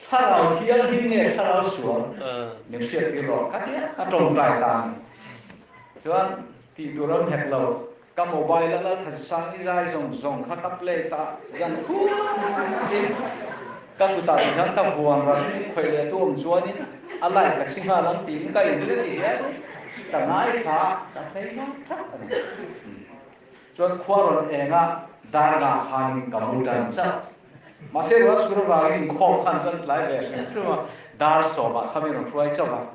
thlarau thiang hin nge thlarau sual. A. Min hriat tir rawh ka ti a, ka ṭawngṭai ta. Chuan ti tur awm hek lo. Ka mobile a Lalthasang i zai zawng zawng kha ka play ta, zan khu in ka kutah ti hian ka vuan ran khoi le tu awm chuanin a light ka chhi nghal ang tiin ka inri ti hian ka ngai kha ka thei nghal thak a ni. Chuan khua rawn eng a, dar nga khan ka mu tan chauh. Mahse, ruat sur vangin inkhawm khan chuan tlai ve hrim hrim a, dar sawmah kha min rawn hruai chauh a.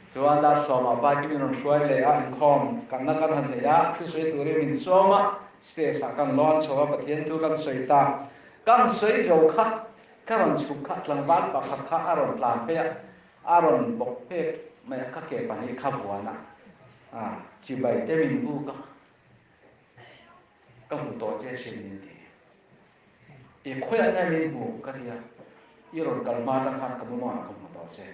Chuan dar sawmah Pai Kimin rawn hruai leh a, inkhawm kanna kan han nei a, thusawi turin min sawm a, stage-ah kan lawn chho a, Pathian thu kan sawi ta. Kan sawi zo kha, ka rawn chhuk kha, tlangval pakhat kha a rawn tlan phei a, a rawn bawk phek mai a, ka ke pahnih kha vuan a, a, chibai te min buk a. Ka hmu tawh che sin min ti. E, khawiah nge min hmu ka ti a. I rawn kal hma tang khan ka mumang ka hmu tawh che.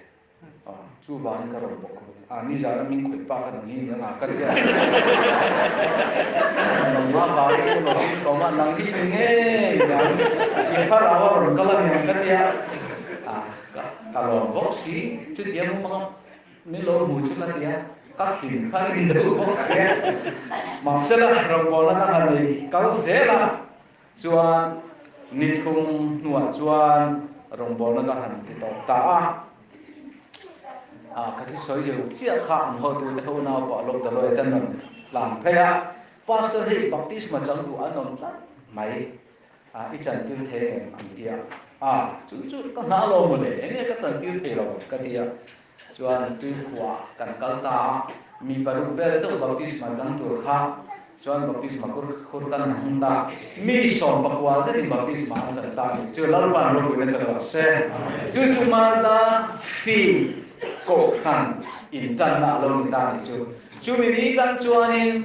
A, chu vangin ka rawn bawk a. A, ni zara min khawih pa kha nang hi ni ang a ka ti a. Nang hma vangin ka rawn bawk a, nang hi ni ngei ang. I kha rau a rawn kal a ni ang ka ti a. A, ka, ka lawm bawk si. Chutia mumang min lo hmu chu ka ti a, ka thin kha min deuh bawk si a. Mahse la, rawngbawlna ka han nei kal zel a, chuan ni thum hnuah chuan rawngbawlna ka han ti tawp ta a. A, ka ti sawi zo chiah kha, an hotute kha unau pawh lo ta lo e, kan rawn tlan phei a. Pastor hi baptisma chang duh an awm tlat mai. A, i chantir thei em an ti a. A, chu chu ka hna lo maw le, eng nge ka chantir thei lo ka ti a. Chuan tuikhua kan kal ta a, mi paruk vel chauh baptisma chang tur kha. Chuan baptisma khur, khur kan hung ta. Mi sawm pakua zetin baptisma an chang ta ni chu, Lalpan ropuina chang rawh se. Chu chu Martha Fee Kohhran intanna a lo ni ta ni chu. Chumi ni kan chuanin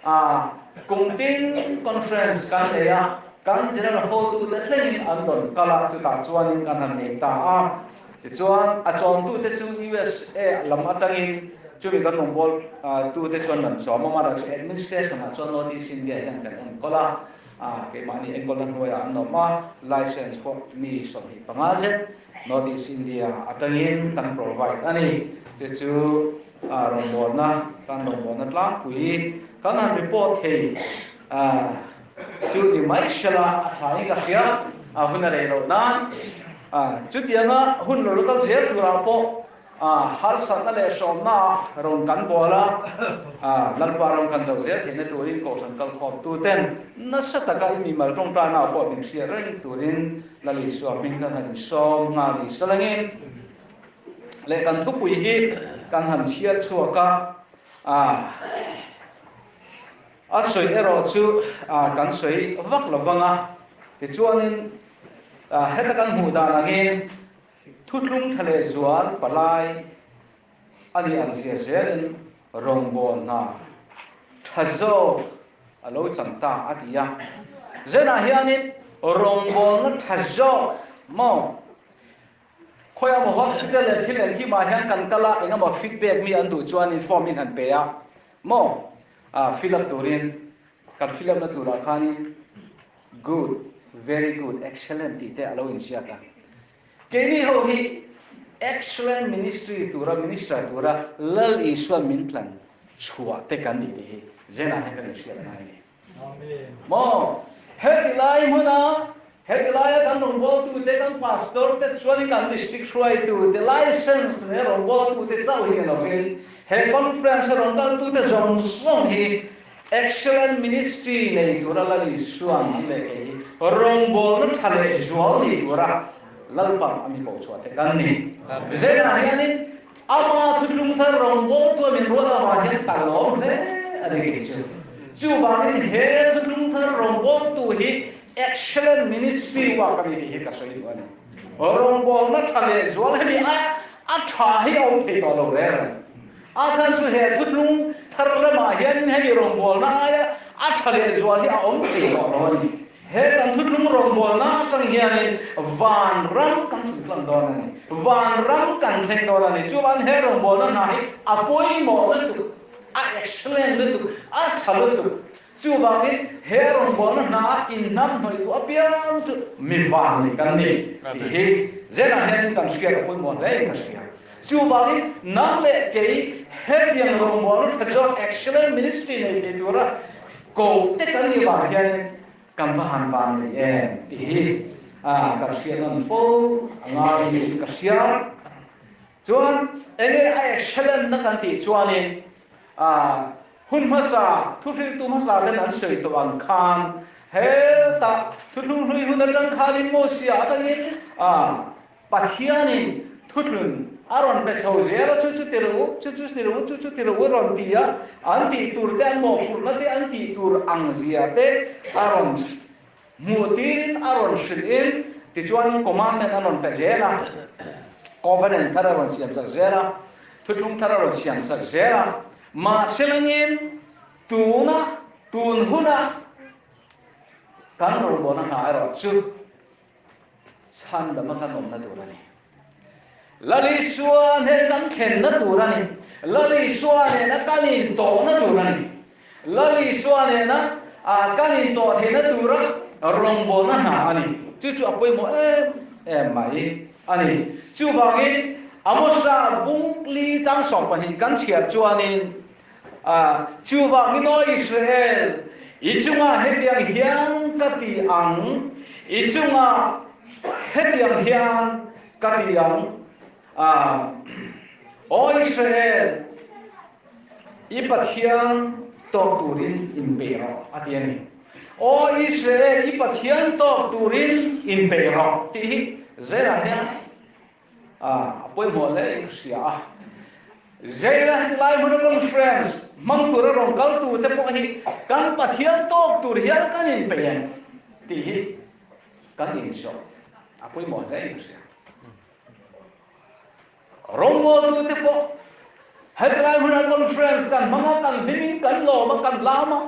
A, kung tin conference kan nei a, kan general hotute thlengin an rawn kal a, chutah chuanin kan han nei ta a. Tichuan, a chawmtute chu U S A lam aṭangin, chumi kan rawngbawltute chuan an chawm a, mahse chu administration-ah chuan North East India hian kan enkawl a. A, keimahni enkawlna hnuaiah an awm a, license pawh mi sawmhnih panga zet North East India aṭangin kan provide a ni. Chu chu, a, rawngbawlna, kan rawngbawlna tlangpui kan han report thei, a, chu ni mai sela a ṭha hi ka hria, a, hun a rei loh nan. A, chutianga hun lo kal zel turah pawh, a, harsatna leh hrawmna rawn kan bawl a, a, Lalpa ram kan zo zel theihna turin kohhran kal khawmtuten nasa taka in mimal ṭawngṭaina pawh min hriat reng turin Lal Isua hming kan han sawm nghal ni sa langin, leh kan thupui hi kan han chhiar chhuak a, a, a sawi erawh chu, a, kan sawi vak lo vang a. Tichuanin, a, heta kan hmuh dan angin, thutlung ṭha leh zual palai a ni an zia zelin rawngbawlna ṭha zawk a lo chang ta a ti a. Zenah hianin rawngbawlna ṭha zawk maw? Khawiah maw hospital leh thil engkimah hian kan kal a, engemaw feedback mi an duh chuanin form in han pe a. Maw? A, fill up turin, kan fill up-na turah khanin good, very good, excellent tih te a lo inziak a. Keini ho hi excellent ministry tura, minister tura, Lal Isua min tlan chhuah te kan ni tih hi zenah hian kan inhriat ngai a ni. Amen. Maw? Heti lai hmuna, heti laia kan rawngbawltute, kan pastor te chuan kan district hruaitute, license nei rawngbawltute chau hi lo hin, he conference rawn kaltute zawng zawng hi excellent ministry nei tura Lal Isuan an leh kei hi rawngbawlna ṭha leh zual nei tura Lalpan a mi ko chhuah te kan ni. Amen. Zena hianin ama thuthlung thar rawngbawltu min ruat ama hian kan lawm hle a ni kei chu. Chuvangin he thuthlung thar rawngbawltu hi excellent ministry work a ni tih hi ka sawi duh a ni. Rawngbawlna ṭha leh zual hemi a, a ṭha hi a awm thei tawh lo reng reng. A san chu he thuthlung thar lamah hianin hemi rawngbawlna aia a ṭha leh zual hi a awm thei tawh lo a ni. He kan thuthlung rawngbawlna aṭang hianin vanram kan chhun tlang dawn a ni. Vanram kan thleng dawn a ni. Chuvang he rawngbawlna hna hi a pawimawh lutuk, a excellent lutuk, a ṭha lutuk. Chuvangin he rawngbawlna hna inhnamhnawihtu apiang chu mi vang ni kan ni. Amen. Tih hi zena hianin kan hriat a pawimawh hle in ka hria. Chuvangin nang leh kei hetiang rawngbawlna ṭha zawk excellent ministry nei thei tura ko te kan ni vang hianin kan va han vang ni em tih hi, a, kan hriat nan fo a ngai niin ka hria. Chuan enge a excellent na kan tih chuanin, a, hun hmasa, thuhriltu hmasa ten an sawi tawh ang khan, he ta, thuthlung hlui hun aṭang khanin Mosia aṭangin, a, Pathianin thuthlung a rawn pe chho zel a, chu chu ti ru, chu chu ti ru, chu chu ti ru rawn ti a, an tih tur te, an mawhphurhna te, an tih tur ang zia te a rawn hmuh tirin a rawn hrilhin, tichuan commandment a rawn pe zel a, covenant thar a rawn siam sak zel a, thuthlung thar a rawn siam sak zel a. Mahse langin tuna, tun huna kan rawngbawlna hna erawh chu chhandama kan awmna tur a ni. Lal Isua hnen kan thlenna tur a ni. Lal Isua hnena kan intawhna tur a ni. Lal Isua hnena, a, kan intawh theihna tura rawngbawlna hna a ni. Chu chu a pawimawh em em mai a ni. Chuvangin Amosa bung li chang sawm pahnih kan chhiar chuanin, a, chuvangin aw Israel, i chunga hetiang hian ka ti ang, i chunga hetiang hian ka ti ang, a, aw Israel, i Pathian tawk turin inpe rawh, a ti a ni. Aw Israel, i Pathian tawk turin inpe rawh, tih hi zela hian, a, a pawimawh hle in ka hria a. Zela hi lai hmuna conference hmang tura rawn kaltute pawh hi kan Pathian tawk tur hian kan inpe em tih hi kan inzawm. A pawimawh hle in ka hria. Rawngbawltute pawh, hetlai hmuna conference kan hmang a, kan hlimin kan lawm a, kan lam a.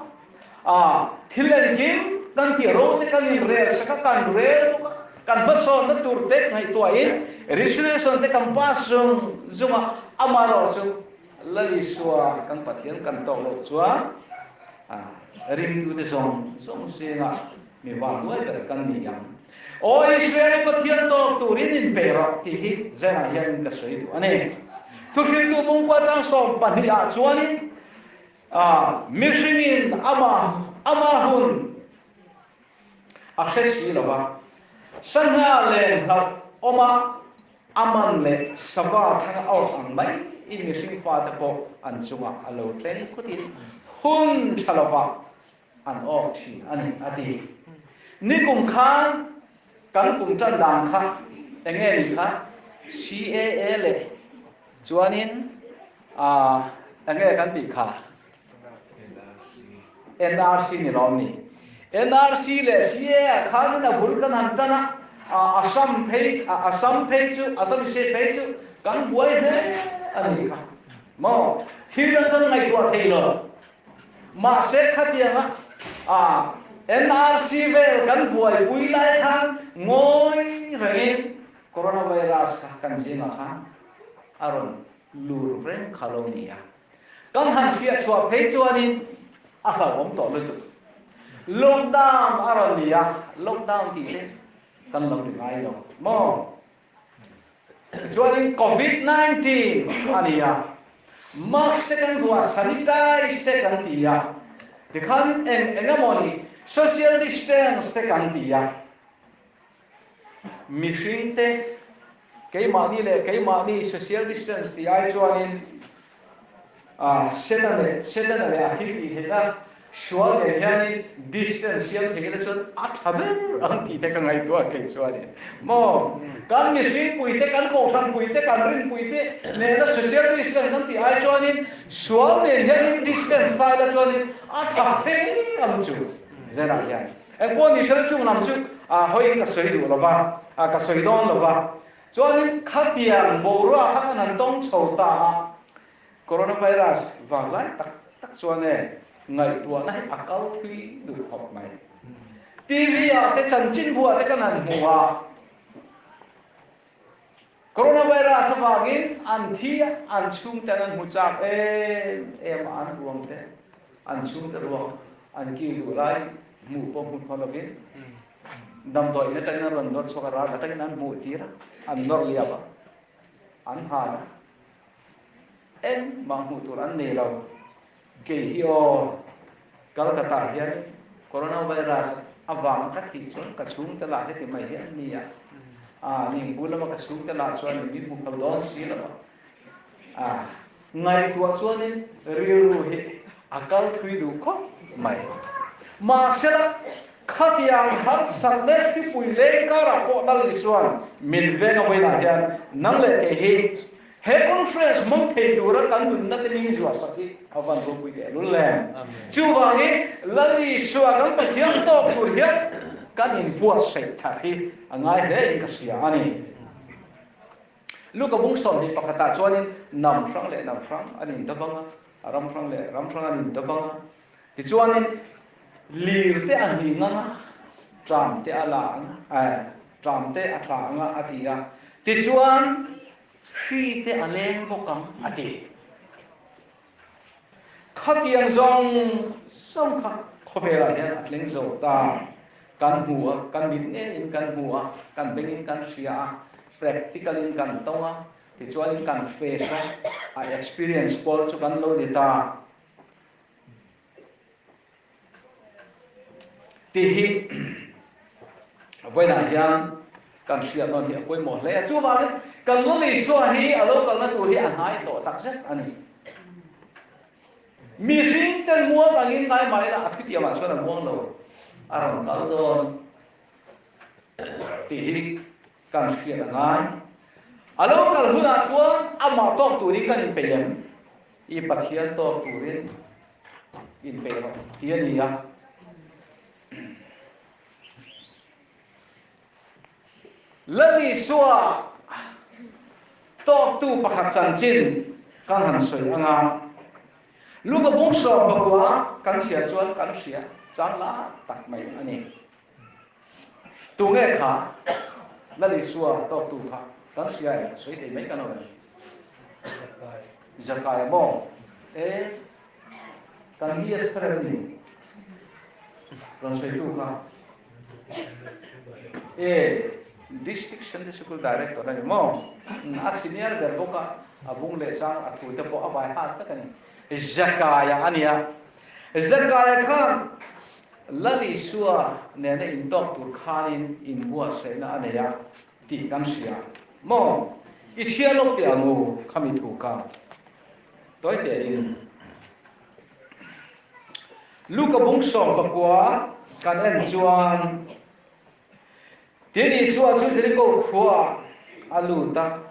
A, thil engkim kan tih ro te kan inrel sak a, kan rel bawk a, kan hmasawnna tur te ngaihtuahin, resolution te kan pass zung zung a, amaherawhchu Lal Isua kan Pathian kan tawk lo chuan, a, ringtute zawng zawng zinga mi vangduai ber kan ni ang. Aw Israel Pathian tawk turin inpe rawh tih hi zela hian ka sawi duh a ni. Thuhriltu bung kua chang sawm pahnih ah chuanin, a, mihringin ama, ama hun a hre si lo va, sangha leng hlauh awm a, a man leh sava thang a awm ang mai, i mihring fate pawh an chungah a lo thleng khutin hun ṭha lova an awk ṭhin a ni, a ti. Nikum khan kan kum ṭan dan kha eng nge ni kha, C A A leh chuanin, a, eng nge kan tih kha, N R C ni lawm ni. N R C leh C A A khan a bul kan han ṭan a, a, Assam phei, a, Assam phei chu, Assam State phei chu kan buai hle a ni kha. Maw, thil dang kan ngaihtuah thei lo. Mahse khatianga, a, N R C vel kan buaipui lai khan ngawi rengin coronavirus kha kan zinga khan a rawn lur reng kha lo nia. Kan han hriat chhuah phei chuanin a hlauhawm tawh lutuk. Lockdown a rawn nia, lockdown tih te kan lo ri ngai lo. Maw? Chuanin covid nineteen a nia. Mask te kan vuah, sanitize te kan ti a. Tikhan eng, eng emaw ni, Social distance te kan ti a. Mihring te, keimahni le keimahni social distance ti ai chuanin, a, Setana le, Setana le a thil tih theihna sual nen hianin distance siam theih ila chuan a ṭha ber ang tih te ka ngaihtuah kei chuanin. Maw, kan mihringpui te, kan kohhranpui te, kan rinpui te nena social distance kan ti ai chuanin sual nen hianin distance ta ila chuanin a ṭha ber ang chu. Zena hian. Engpawh ni sela chung lam chu, a, hoi ka sawi duh lova, a, ka sawi dawn lova. Chuanin khatiang boruak kha kan han tawng chho ta a. Coronavirus vanglai tak tak chuan e, ngaihtuahna hi a kal thui duh khawp mai. T V ah te chanchinbu ah te kan han hmu a. Coronavirus avangin an thi a, an chhungte an hmu chak em em a, an ruang te, an chhungte ruang an kir duh lai hmuh pawh hmu phal lovin, damdawiin aṭangin an rawn nawr chhuak a, ral aṭangin an hmuh tir a, an nawr liam a, an han a. Engmah hmuh tur an nei lo. Kei hi aw, Calcutta hian coronavirus avang ka thih chuan ka chhungte lah heti mai hi an ni a. A, ning bu lama ka chhungte lah chuan min hmu phal dawn si lo a. A, ngaihtuah chuanin rilru hi a kal thui duh khawp mai. Mahsela, khatiang harsat le hripui leng karah pawh Lal Isuan min veng a vawiinah hian nang leh kei hi he conference hmang thei tura kan nunna te min zuah sak hi a van ropui teh lul lem. Amen. Chuvangin Lal Isua kan Pathian tawk tur hian kan inbuatsaih thar hi a ngai hle in ka hria a ni. Luka bung sawmhnih pakhatah chuanin nam hrang leh nam hrang an indavang a, a ram hrang leh ram hrang an indavang a. Tichuanin lir te a hning ang a, ṭam te a la ang a, a, ṭam te a thla ang a, a ti a. Tichuan hri te a leng bawk ang a ti. Khatiang zawng zawng kha khawvelah hian a tleng zo ta. Kan hmu a, kan mit ngeiin kan hmu a, kan bengin kan hria a, practical-in kan tawng a, tichuanin kan face a, a experience pawl chu kan lo ni ta. Tih hi vawiinah hian kan hriat nawn hi a pawimawh hle a. Chuvangin kan Lal Isua hi a lo kalna tur hi a hnai tawh tak zet a ni. Mihring ten muang angin ngai mah ila a thutiamah chuan a muang lo. A rawn kal dawn tih hi kan hriat a ngai. A lo kal hunah chuan amah tawk turin kan inpe em? I Pathian tawk turin inpe rawh tih a ni a. Lal Isua tawktu pakhat chanchin kan han sawi ang a. Luka bung sawm pakua kan chhiar chuan kan hria chang la tak mai a ni. Tu nge kha Lal Isua tawktu kha kan hria em, sawi thei mai ka lo em? Zakaia maw? E, kan hi a spread ni. Kan sawi tu kha. E, District Sunday School Director a ni maw? A senior ber bawk a, a bung leh chang a thu te pawh a vai hat tak a ni. Zakaia a nia. Zakaia khan Lal Isua nena intawk tur khanin inbuatsaihna a nei a, tih kan hria. Maw, i chhiar lawk teh ang u, khami thu kha. Tawi tein Luka bung sawm pakua kan en chuan, tin Isua chu Jeriko khuaah a lut a,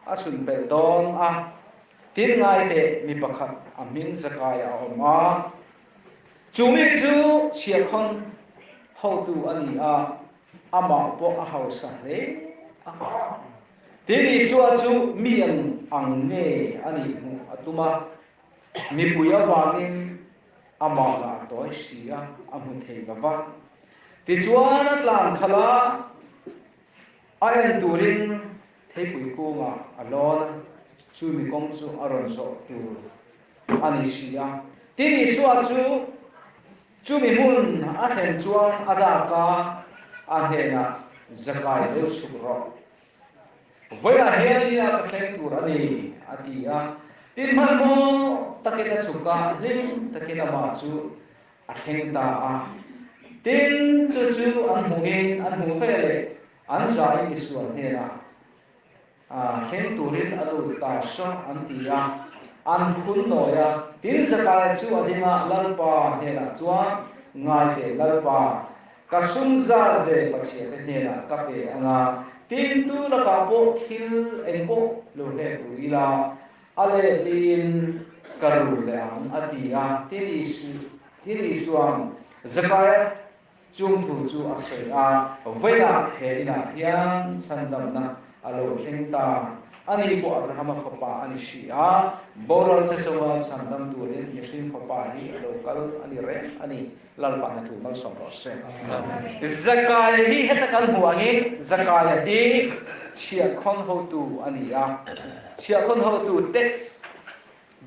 a chhun pelh dawn a. Tin ngai teh, mi pakhat a hming Zakaia a awm a. Chu mi chu chhiahkhawn hotu a ni a, amah pawh a hausa hle a. Tin Isua chu mi ang ang nge a nih hmuh a tum a. Mipui avangin amah lah a tawi si a, a hmu thei lo va. Tichuan a tlan khalh a, a en turin theipui kungah a lawn a, chu mi kawng chu a rawn zawh tur a ni si a. Tin Isua chu chu mi hmun a thlen chuan a dak a, a hnenah, Zakai, lo chhuk rawh. Vawiinah hian nia ka thleng tur a ni, a ti a. Tin hmanhmawh takin a chhuk a, hlim takin amah chu a thleng ta a. Tin chu chu an hmuin, an hmu fe le, an zain Isua hnena, a, thleng turin a lut ta saw an ti a, an khun nawi a. Tin Zakaia chu a ding a, Lalpa hnena chuan, Ngai teh Lalpa, ka sum zat ve Pathian te hnena ka pe ang a. Tin tu lakah pawh thil engpawh lo hlek ru ila, a let niin ka ru leh ang a ti a. Tin Isu-, tin Isuan Zakaia chung thu chu a sawi a, vawiinah he inah hian chhandamna a lo thleng ta. Ani pawh Abrahama fapa a ni si a, boral te sawa chhandam turin mihring fapa hi a lo kal a ni reng a ni. Lalpan a thu malsawm rawh se. Zakaia hi heta kan hmu angin, Zakaia hi chhiahkhawn hotu a ni a. Chhiahkhawn hotu, tax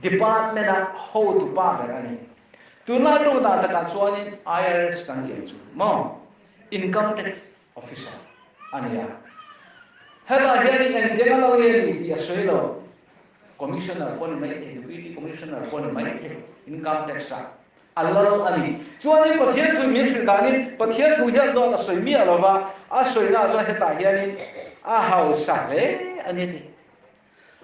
department-a hotu pa ber a ni. Tuna ṭawng dan takah chuanin I R S kan tih chu maw, income tax officer a ni a. Hetah hianin engtiang a lo nge ni tih a sawi lo. Commissioner pawh ni mai thei, deputy commissioner pawh ni mai thei, income tax-a a lal a ni. Chuanin Pathian thu min hrilh danin, Pathian thu hian dawn a sawi miah lo va, a sawina chuan hetah hianin a hausa hle a ni tih.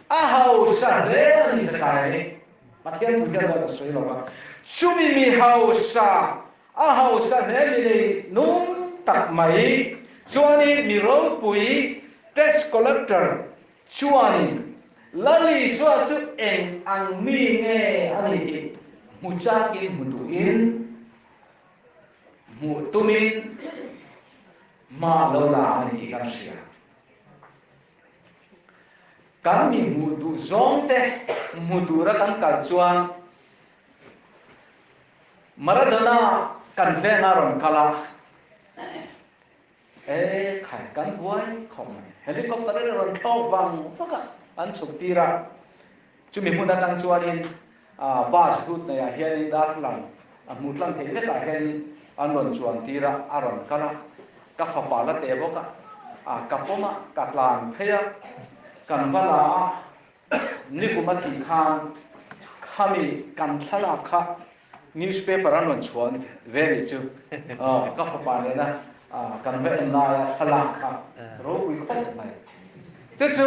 A hausa hle a ni Zakaia hi. Pathian thu hian dawn a sawi lo va. Chumi mi hausa, a hausa hle, mi lei nung tak mai. Chuanin mi ropui, tax collector chuanin Lal Isua chu eng ang mi nge a ni tih hmu chakin hmu tuin, hmuh tumin hma lo la a ni tih kan hria. Kan mi hmuh duh zawng te hmu tura kan kal chuan Maradona kan venga rawn kal a. E khai, kan buai khawp mai. Helicopter-in a rawn thlawk vang vak a, an chhuk tir a. Chumi hmuna kan chuanin, a, bus hlutneiah hianin darthlalang a hmuh tlang thei vekah hianin an rawn chuan tir a, a rawn kal a. Ka fapa la teh bawk a, a, ka pawm a, ka tlan phei a, kan va la a. Nikum a tih khan khami kan thlalak kha newspaper an rawn chhuah ve ni chu. Aw, ka fapa nena, a, kan va en laia thlalak kha ropui khawp mai. Chu chu,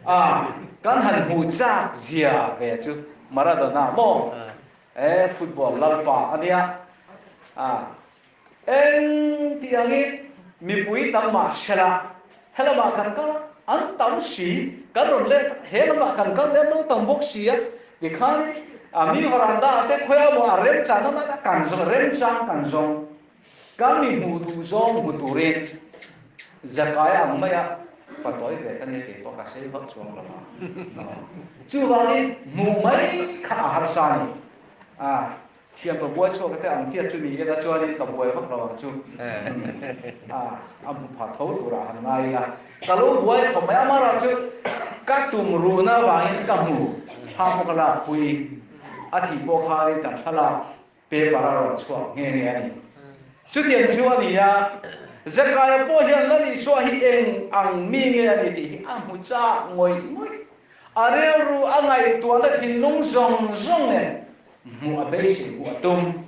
a, kan han hmu chak zia ve chu Maradona maw? E, football lalpa a nia. A, Engtiangin mipui tam mah sela, he lamah kan kal an tam si, kan rawn let, he lamah kan kal let lo tam bawk si a, tikhan, a, mi veranda te khawi a maw a remchan a nana kan zawng, remchang kan zawng. Kan mi hmuh duh zawng hmu turin Zakaia ang maia patawi ve ka nia, kei pawh ka sei vak chuang lo a. Chuvangin hmuh mai kha a harsa a ni. A, Thiam ka buai chhuak ka te ang tia chu ni ela chuanin ka buai vak lo ang chu. Eh. A, a hmu pha tho tura han ngai la. Ka lo buai khawp mai, amaherawhchu ka tum ruhna vangin ka hmu. Thla pawh ka lak pui. A thi pawh khanin kan thlalak paper a rawn chhuak nghe nghe a ni. Chutiang chu a ni a. Zakaia pawh hian Lal Isua hi eng ang mi nge a ni tih hi a hmu chak ngawih ngawih. A rilru a ngaihtuahna thinlung zawng zawng nen hmuh a beisei, hmuh a tum.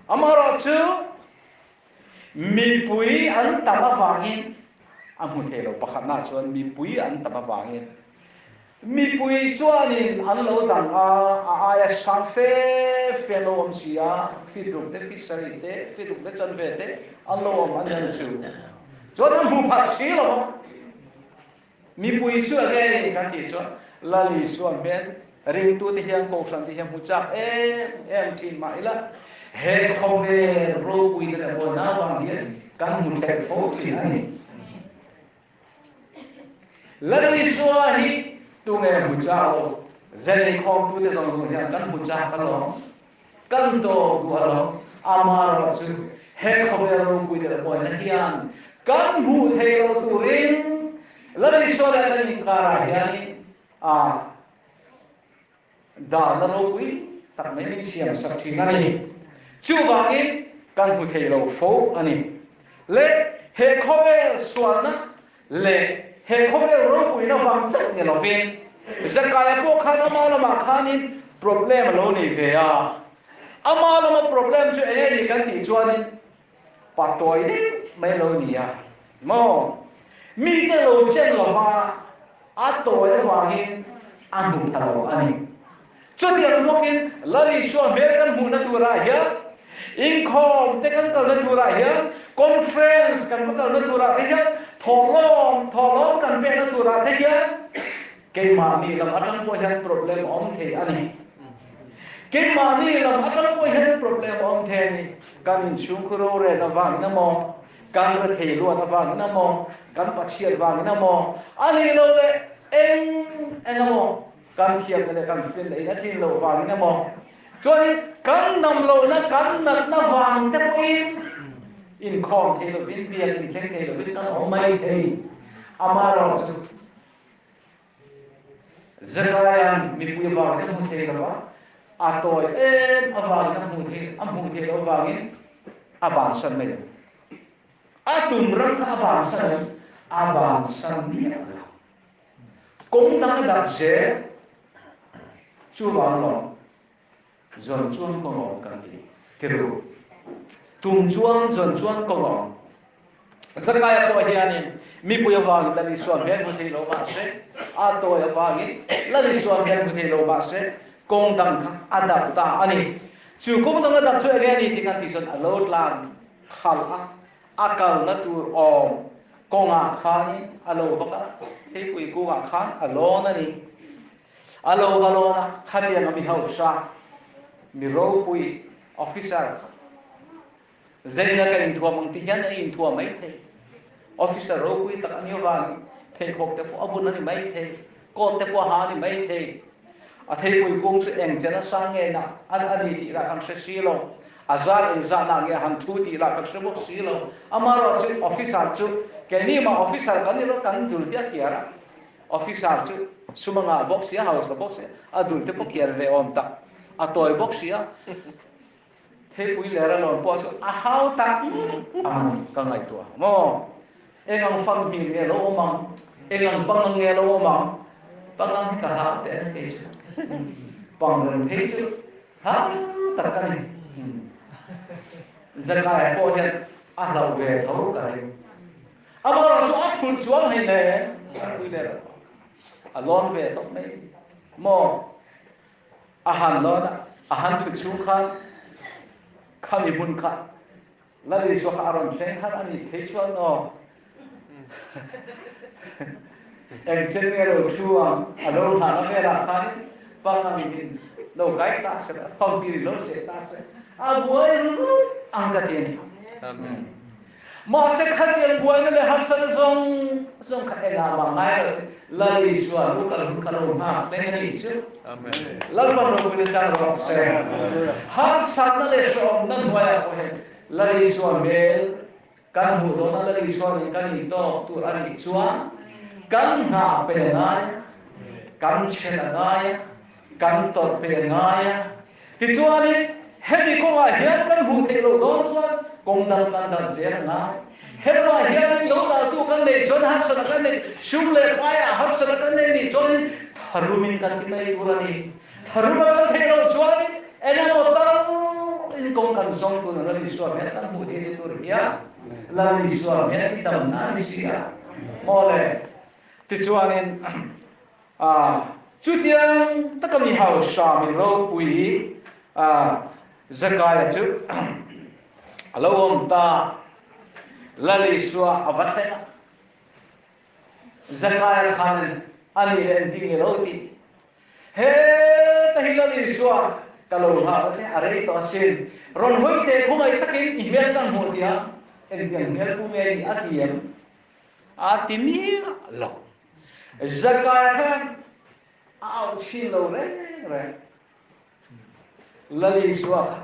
Amaherawhchu mipui an tam avangin a hmu thei lo. Pakhatna chuan mipui an tam avangin mipui chuanin an lo dang a, a aia sang fe fe lo awm si a, fitruk te, fisari te, fitruk te, chanve te an lo awm an nen chu. Chuan an hmu phat si lo. Mipui chu a nge kan tih chuan, Lal Isua hmel ringtute hian, kohhrante hian hmu chak em em ṭhin mah ila, he khawvel ropuina leh bawina vang hian kan hmu thei fo ṭhin a ni. Lal Isua hi tunge hmu chak lo, zanikhawmtute zawng zawng hian kan hmu chak alawm. Kan tawk duh alawm, amaherawhchu he khawvel ropui leh bawina hian kan hmuh theih loh turin Lal Isua leh kan inkarah hianin, a, dalna ropui tak mai min siam sak ṭhin a ni. Chuvangin kan hmu thei lo fo a ni. Le he khawvel sualna le he khawvel ropuina vang chauh ni lovin, Zakaia pawh khan ama lamah khanin problem a lo nei ve a. Ama lama problem chu eng nge ni kan ti chuanin, patawi deuh mai lo ni a. Maw, mite lo chen lova, a tawi avangin a hmu pha lo a nih. Chutiang bawkin Lal Isua hmel kan hmuhna tura hian, inkhawm te kan kalna tura hian, conference kan kalna tura te hian, thawhlawm, thawhlawm kan pekna tura te hian, keimahni lam aṭang pawh hian problem a awm thei a ni. Keimahni lam aṭang pawh hian problem a awm thei a ni. Kan insungkhur rorelna vangin a maw, kan rethei luat avangin a maw, kan Pathian vangin a maw, a ni lo le eng eng a maw, kan thiamna le kan finna in a tlin lo vangin a maw, chuanin kan nam lohna, kan natna vang te pawhin inkhawm thei lovin, biak inthleng thei lovin kan awm mai thei. Amaherawhchu Zakaia mipui avangin a hmu thei lo a, a tawi em avangin a hmu thei, a hmu thei lo vangin a bansan mai lo. A tum rang kha a bansan em, a bansan miah lo. Kawng dang a dap zel, chuvang lo. Zawn chuang kawng awm kan ti. Ti ru. Tum chuang, zawn chuang kawng awm. Zakaia pawh hianin mipui avangin Lal Isua hmel hmu thei lo mah se, a tawi avangin Lal Isua hmel hmu thei lo mah se, kawng dang kha a dap ta a ni. Chu kawng dang a dap chu eng nge ni ti kan ti chuan a lo tlan khal a, a kalna tur awm kawngah khan a lo vak a, theipui kungah khan a lawn a ni. A lo va lawn a, khatianga mi hausa, mi ropui, officer kha. Zena ka inthuam ang ti hian ei inthuam mai thei. Officer ropui tak a ni avangin, pheikhawk te pawh a bun a ni mai thei. Coat te pawh a ha a ni mai thei. A theipui kung chu eng chen a sang nge na, a, a ni tih lah kan hre si lo. A zar eng zar na nge han thu tih lah kan hre bawk si lo. Amaherawhchu officer chu, keini mah officer kan ni lo, kan dul hi a kiar a. Officer chu sum a ngah bawk si a, hausa bawk si a, a dul te pawh kiar ve awm tak, a tawi bawk si a. Theipui leh a lawn pawh chu a hau tak ang ka ngaihtuah a maw. Eng ang fang hming nge lo awm ang, eng ang pang ang nge lo awm ang. Pang ang hi ka hau te a ni kei chu. Pang reng phei chu. Ha, tak ka ni. Hmm. Zakaia pawh hian a hlauh ve tho ka ring. Amaherawhchu a thut chuang hei le, a pui le, a lawn ve tawp mai. Maw, a han lawn a, a han thut chhung khan, khami hmun kha Lal Isua kha a rawn thleng har a nih phei chuan aw. Eng chen nge lo thu ang, a lo hlan a velah khan pang angin lo kai ta se, fangtir in lo che ta se. A buai ru ru ang ka ti a ni. Amen. Mahse, khatiang buaina leh harsatna zawng zawng kha engah mah ngai lo. Lal Isua lo kal hun kha lo nghak thleng a ni chu. Amen. Lalpan ropuina chang rawh se. Amen. Harsatna leh hrawmna hnuaiah pawh hian Lal Isua hmel kan hmuh dawn a, Lal Isuan kan intawk tur a nih chuan, kan nghah pei a ngai a, kan chhel a ngai a, kan tawrh pei a ngai a. Tichuanin, hemi kawngah hian kan hmuh theih loh dawn chuan, kawng dang kan dang zel a ngai. Helamah hianin lo daltu kan nei chuan harsatna kan nei, sum leh paia harsatna kan nei nih chuanin, tharumin kan ti mai tur a ni. Tharuma kan theih loh chuanin, eng emaw tal in kawng kan zawng tur a, Lal Isua hmel kan hmuh theih ni tur hian, Lal Isua hmel hi damna ni si a. Maw le. Tichuanin, a, chutiang taka mi hausa, mi ropui, a, Zakaia chu a lo awm ta, Lal Isua a va thleng a. Zakaia khan a ni le engtin nge lo ti. Heta hi Lal Isua ka lo nghak a che, a rei tawh a sin. Rawn hawi te khawngei takin i hmel kan hmu tia, engtiang hmel pu nge ni a ti em? A ti miah lo. Zakaia khan a au chin lo reng reng. Lal Isua kha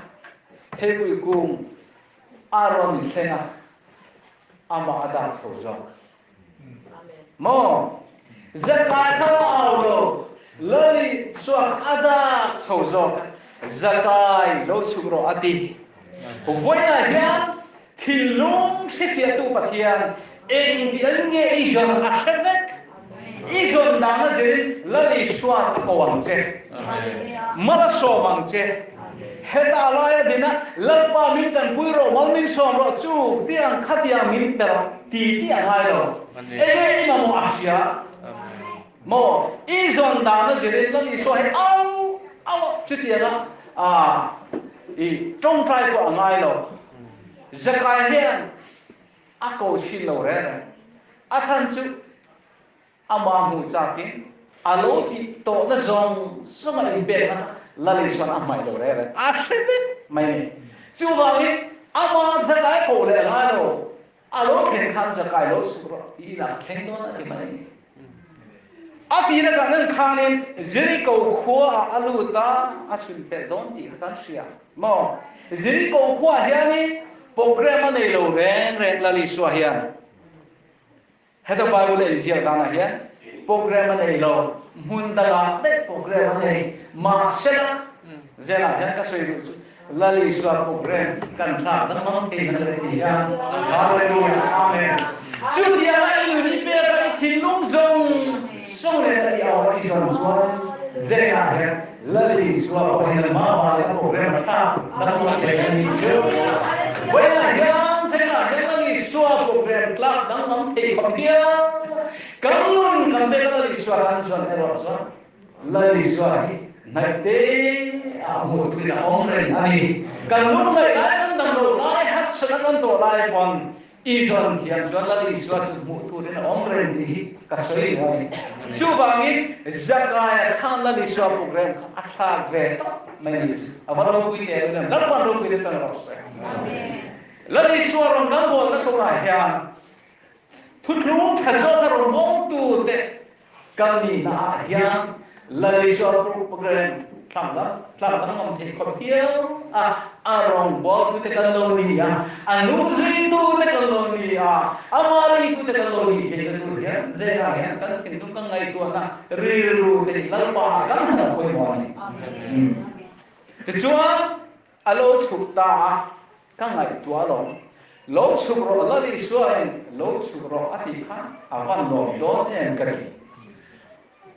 theipui kung a rawn thleng a, amah a dak chho zawk. Maw, Zakaia kha a au lo, Lal Isua kha a dak chho zawk. Zakaia, lo chhuk rawh a ti. Vawiinah hian thinlung hrefiahtu Pathian, engtin nge i zawn a hre vek. I zawn dan a zirin Lal Isuan a ko ang che. Amen. Mal a sawm ang che. Heta laia dingin, Lalpa, min ṭanpui ro, mal min sawm ro, chu tieng kha tieng min pe ro, ti ti a ngai lo. Amen. Enge i mamaw a hria? Amen. Maw, i zon dan a zirin Lal Isua hi au, au, chu tieng a, a, i ṭawngṭai pawh a ngai lo. Zakai hian a ko sin lo reng reng. A chhan chu ama hmu chakin, a lo ti tawhna zawng zawnga inpekna Lal Isuan a hmai lo reng reng. A hre vek mai ni. Chuvangin ama Zakai ko leh a ngai lo. A lo thleng khan Zakai lo suk rawh, i inah thleng dawn a ti mai ni. A tina kan en khanin Jeriko khuaah a lut a, a sun pel dawn tih kha kan hria. Maw, Jeriko khuaah hianin program a nei lo reng reng Lal Isua hian. Heta Bible inziak danah hian program a nei lo, hmun dangah te program a nei, mahse la, zenah hian ka sawi duh chu, Lal Isua program kan thlak danglam thei nang le ti hian. Hallelujah. Amen. Chutia i nun i pek a, i thinlung zawng zawng le i au i zawng chuan, zenah hian Lal Isua pawh hian ama le program a thlak danglam thei a ni chu. Vawiinah hian, zenah hian Lal Isua program thlak danglam thei khawp hian, kan nun kan bek a Lal Isua kan zawn erawh chuan, Lal Isua hi hnaihte a hmuh turin a awm reng a ni. Kan lungngaih lai, kan damlo lai, harsatna kan tawh lai pawn i zawn thiam chuan Lal Isua chu hmuh turin a awm reng tih hi ka sawi a ni. Chuvangin Zakaia khan Lal Isua program kha a thlak ve tawp mai ni. A va ropui te, Lalpan ropui te chang rawh se. Lal Isua rawng kan bawlna kawngah hian, Thuthlung ṭha zawka rawngbawltute kan nihnaah hian Lal Isua program thlak dang, thlak danglam thei khawp hial a, a rawngbawltute kan lo ni a, a hnungzuitute kan lo ni a, ama ringtute kan lo ni thei na tur hian, zenah hian kan thinlung kan ngaihtuahna rilru te hi Lalpa kan hmu pawimawh a ni. Hmm. Tichuan, a lo chhuk ta a, ka ngaihtuah alawm. Lo chhuk rawh, Lal Isua'n lo chhuk rawh a tih khan a va lawm dawn em ka ti.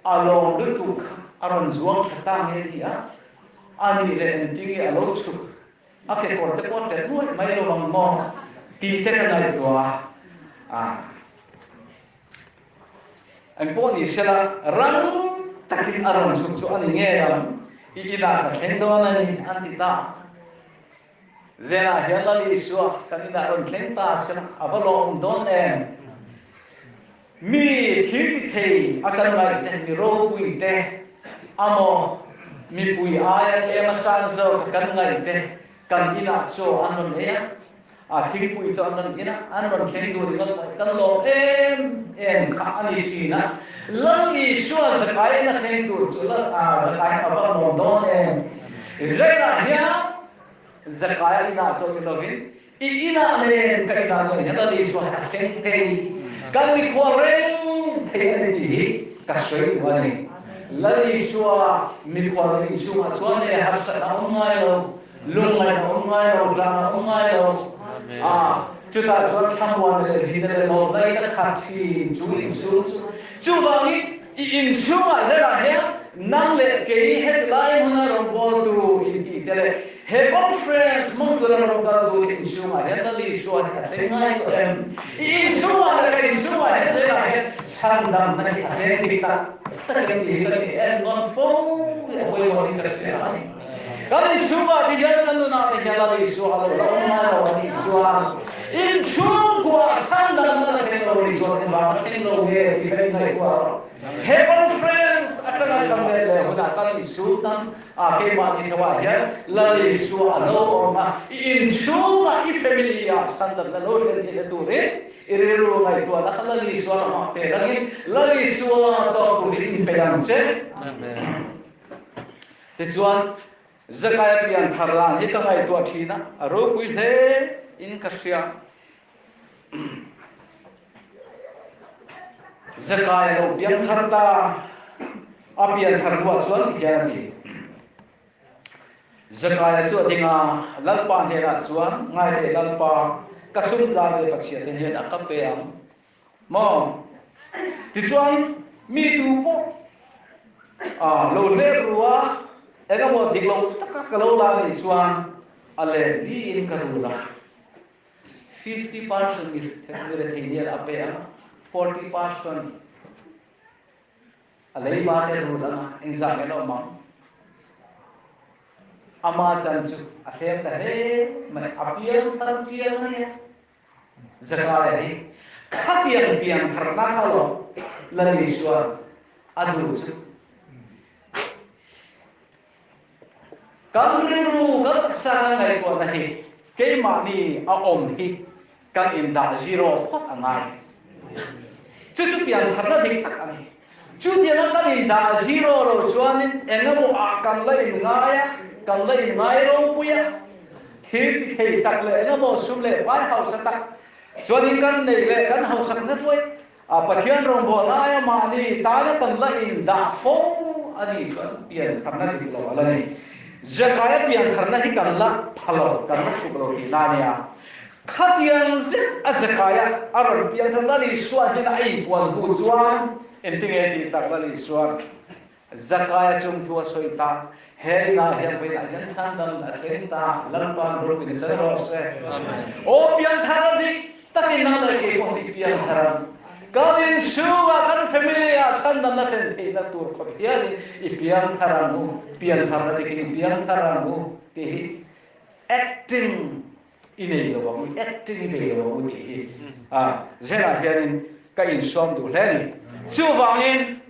A lawm lutuk kha a rawn zuang ṭha ta nge nia, a nih leh engtin nge a lo chhuk, a kekawr te pawh tet nuai mai lo ang maw, tih te ka ngaihtuah a. A, Engpawh ni sela, rang takin a rawn chhuk chu a ni ngei ang, i inah ka thleng dawn a ni, an ti ta. Zenah hian Lal Isua kan inah rawn thleng ta sela, a va lawm dawn em. Mi thil ti thei a kan ngaih te, mi ropui te, a maw, mipui aia tlem a sang zawk a kan ngaih te, kan inah chu an rawn ei a. A thingpui tawh an rawn in a, an rawn thleng duh ringawt pawh kan lawm em em kha a ni ṭhin a. Lal Isua Zakaia ina thleng tur chu Lal, a, Zakaia a va lawm dawn em. Zenah hian Zakaia inah chauh ni lovin, i inah nen ka inah nen hian Lal Isua a thleng thei. Kan mikhual reng thei a ni tih hi ka sawi duh a ni. Lal Isua mikhual inchungah chuan le harsatna awm ngai lo. Lungngaihna awm ngai lo, ṭahna awm ngai lo. Amen. A, chutah chuan thlamuan leh hlimna leh lawmna i la khat ṭhin chu inchung chu. Chuvangin i inchhungah zenah hian nang leh kei hetlai hmuna rawngbawltu intihte leh he conference hmang tura rawngbawltu inchhungah hian Lal Isua hi a thleng ngai tawh em? I inchhungah leh ka inchhungah hian zenah hian chhandamna hi a thleng dik tak tak em tih hi ka ti en dawn fo a, pawimawh in ka hria a ni. Kan inchhungah ti hian kan nunah te hian Lal Isua a lo la awm ngai lo a nih chuan, inchhungkuaah chhandamna la thleng lo nih chuan engvang a thleng lo nge tih kan inngaihtuah. He conference aṭanga kan met leh hunah kan inchhung tan, a, keimahni thawah hian Lal Isua a lo awm a, i inchhungah i family-ah chhandamna lo thleng theihna turin i rilru ngaihtuahna kha Lal Isua lamah pe rangin Lal Isua tawk turin inpe ang che. Amen. Tichuan, Zakaia pianthar dan hi ka ngaihtuah ṭhin a, a ropui hle in ka hria. Zakaia lo piangthar ta, a pianthar hnuah chuan ti hian a ti. Zakaia chu a ding a, Lalpa hnenah chuan, ngai te Lalpa, ka sum zan ve Pathian hnenah ka pe ang. Maw. Tichuan, mi tu pawh, a, lo hlep ru a, Engemaw dik lo taka ka lo la ni chuan a le niin ka ru la. Fifty percent mi, mi rethei nia a pe a, forty percent a leiba te ru la, engzah nge lo mang. Ama chan chu a thlem ta hle mai, a piang thar chiang a nia. Zakaia hi khatiang piangtharna kha lo Lal Isua a duh chu. Kan rilru, kan taksa, kan ngaihtuahna hi keimahni a awm hi kan indah zero phawt a ngai. Chu chu piangtharna dik tak a nih. Chutianga kan indah zero lo chuanin engemaw a kan la inngai a, kan la inngai ropui a. Thil ti thei tak leh engemaw sum leh pai hausa tak chuanin kan nei leh kan hausak na ruai. A, Pathian rawngbawlna aia mahni tana kan la indah fo a ni chuan piangtharna dik lo a la ni. Zakaia piangtharna hi kan la pha lo, kan la thup lo tihna a nia. Khatiang zet a Zakaia a rawn piangthar Lal Isua hnena a inpuan hu chuan, engtin nge tih tak Lal Isua Zakaia chung thu a sawi ta, he ina hian vawiinah hian chhandamna a thleng ta, Lalpan ropuina chang rawh se. Amen. Aw, piangthar a dik takin nang leh kei pawh i piangthar ang. Kan inchhungah, kan family-ah chhandamna thlen theihna tur khawp hianin i piangthar ang u, piangtharna dikin i piangthar ang u, tih hi acting i nei lo ang u, acting i nei lo ang u tih hi. A, zenah hianin ka insawm duh hle a ni. Chuvangin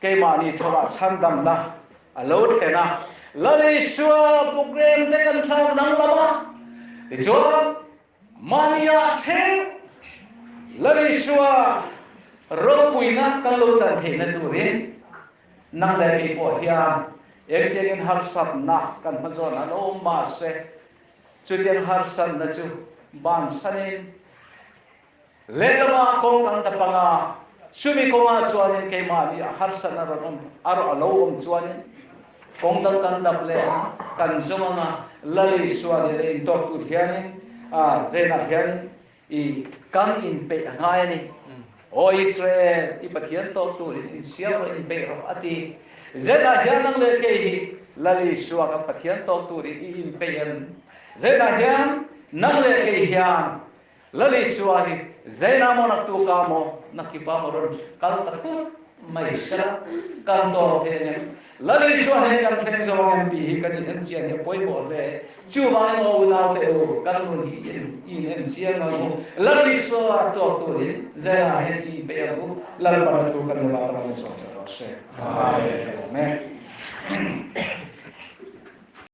keimahni thawah chhandamna a lo thlen a. Lal Isua program te kan thlang danglam a. Tichuan, mahnia thei Lal Isua ropuina kan lo chan theihna turin, nang leh kei pawh hian engtiangin harsatna kan hmazawn a lo awm, mahse, chutiang harsatna chu bansanin lehlamah kawng kan dap ang a, chumi kawnga chuanin keimahni a harsatna rawn awm, a rawh a lo awm chuanin kawng dang kan dap leh kan zawng ang a, Lal Isua hnena intawk tur hianin, a, zenah hianin i kan inpeih a ngai a ni. Mm. Aw Israel, i Pathian tawk turin insiam rawh, inpeih rawh a ti. Zenah hian nang leh kei hi Lal Isua kan Pathian tawk turin i inpeih em? Zenah hian nang leh kei hian Lal Isua hi, zena maw naktuk a maw, nakipa maw rawn kal ta thut mai sela, kan tawk thei em? Lal Isua hnena kan thleng zo em tih hi kan inenchian hi a pawimawh hle. Chuvangin aw unaute u, kan nun hi i inenchian ang u. Lal Isua tawk turin zena hian i inpeih ang u. Lalpan a thu kan zama ṭangin sawm sak rawh se. Amen. Amen.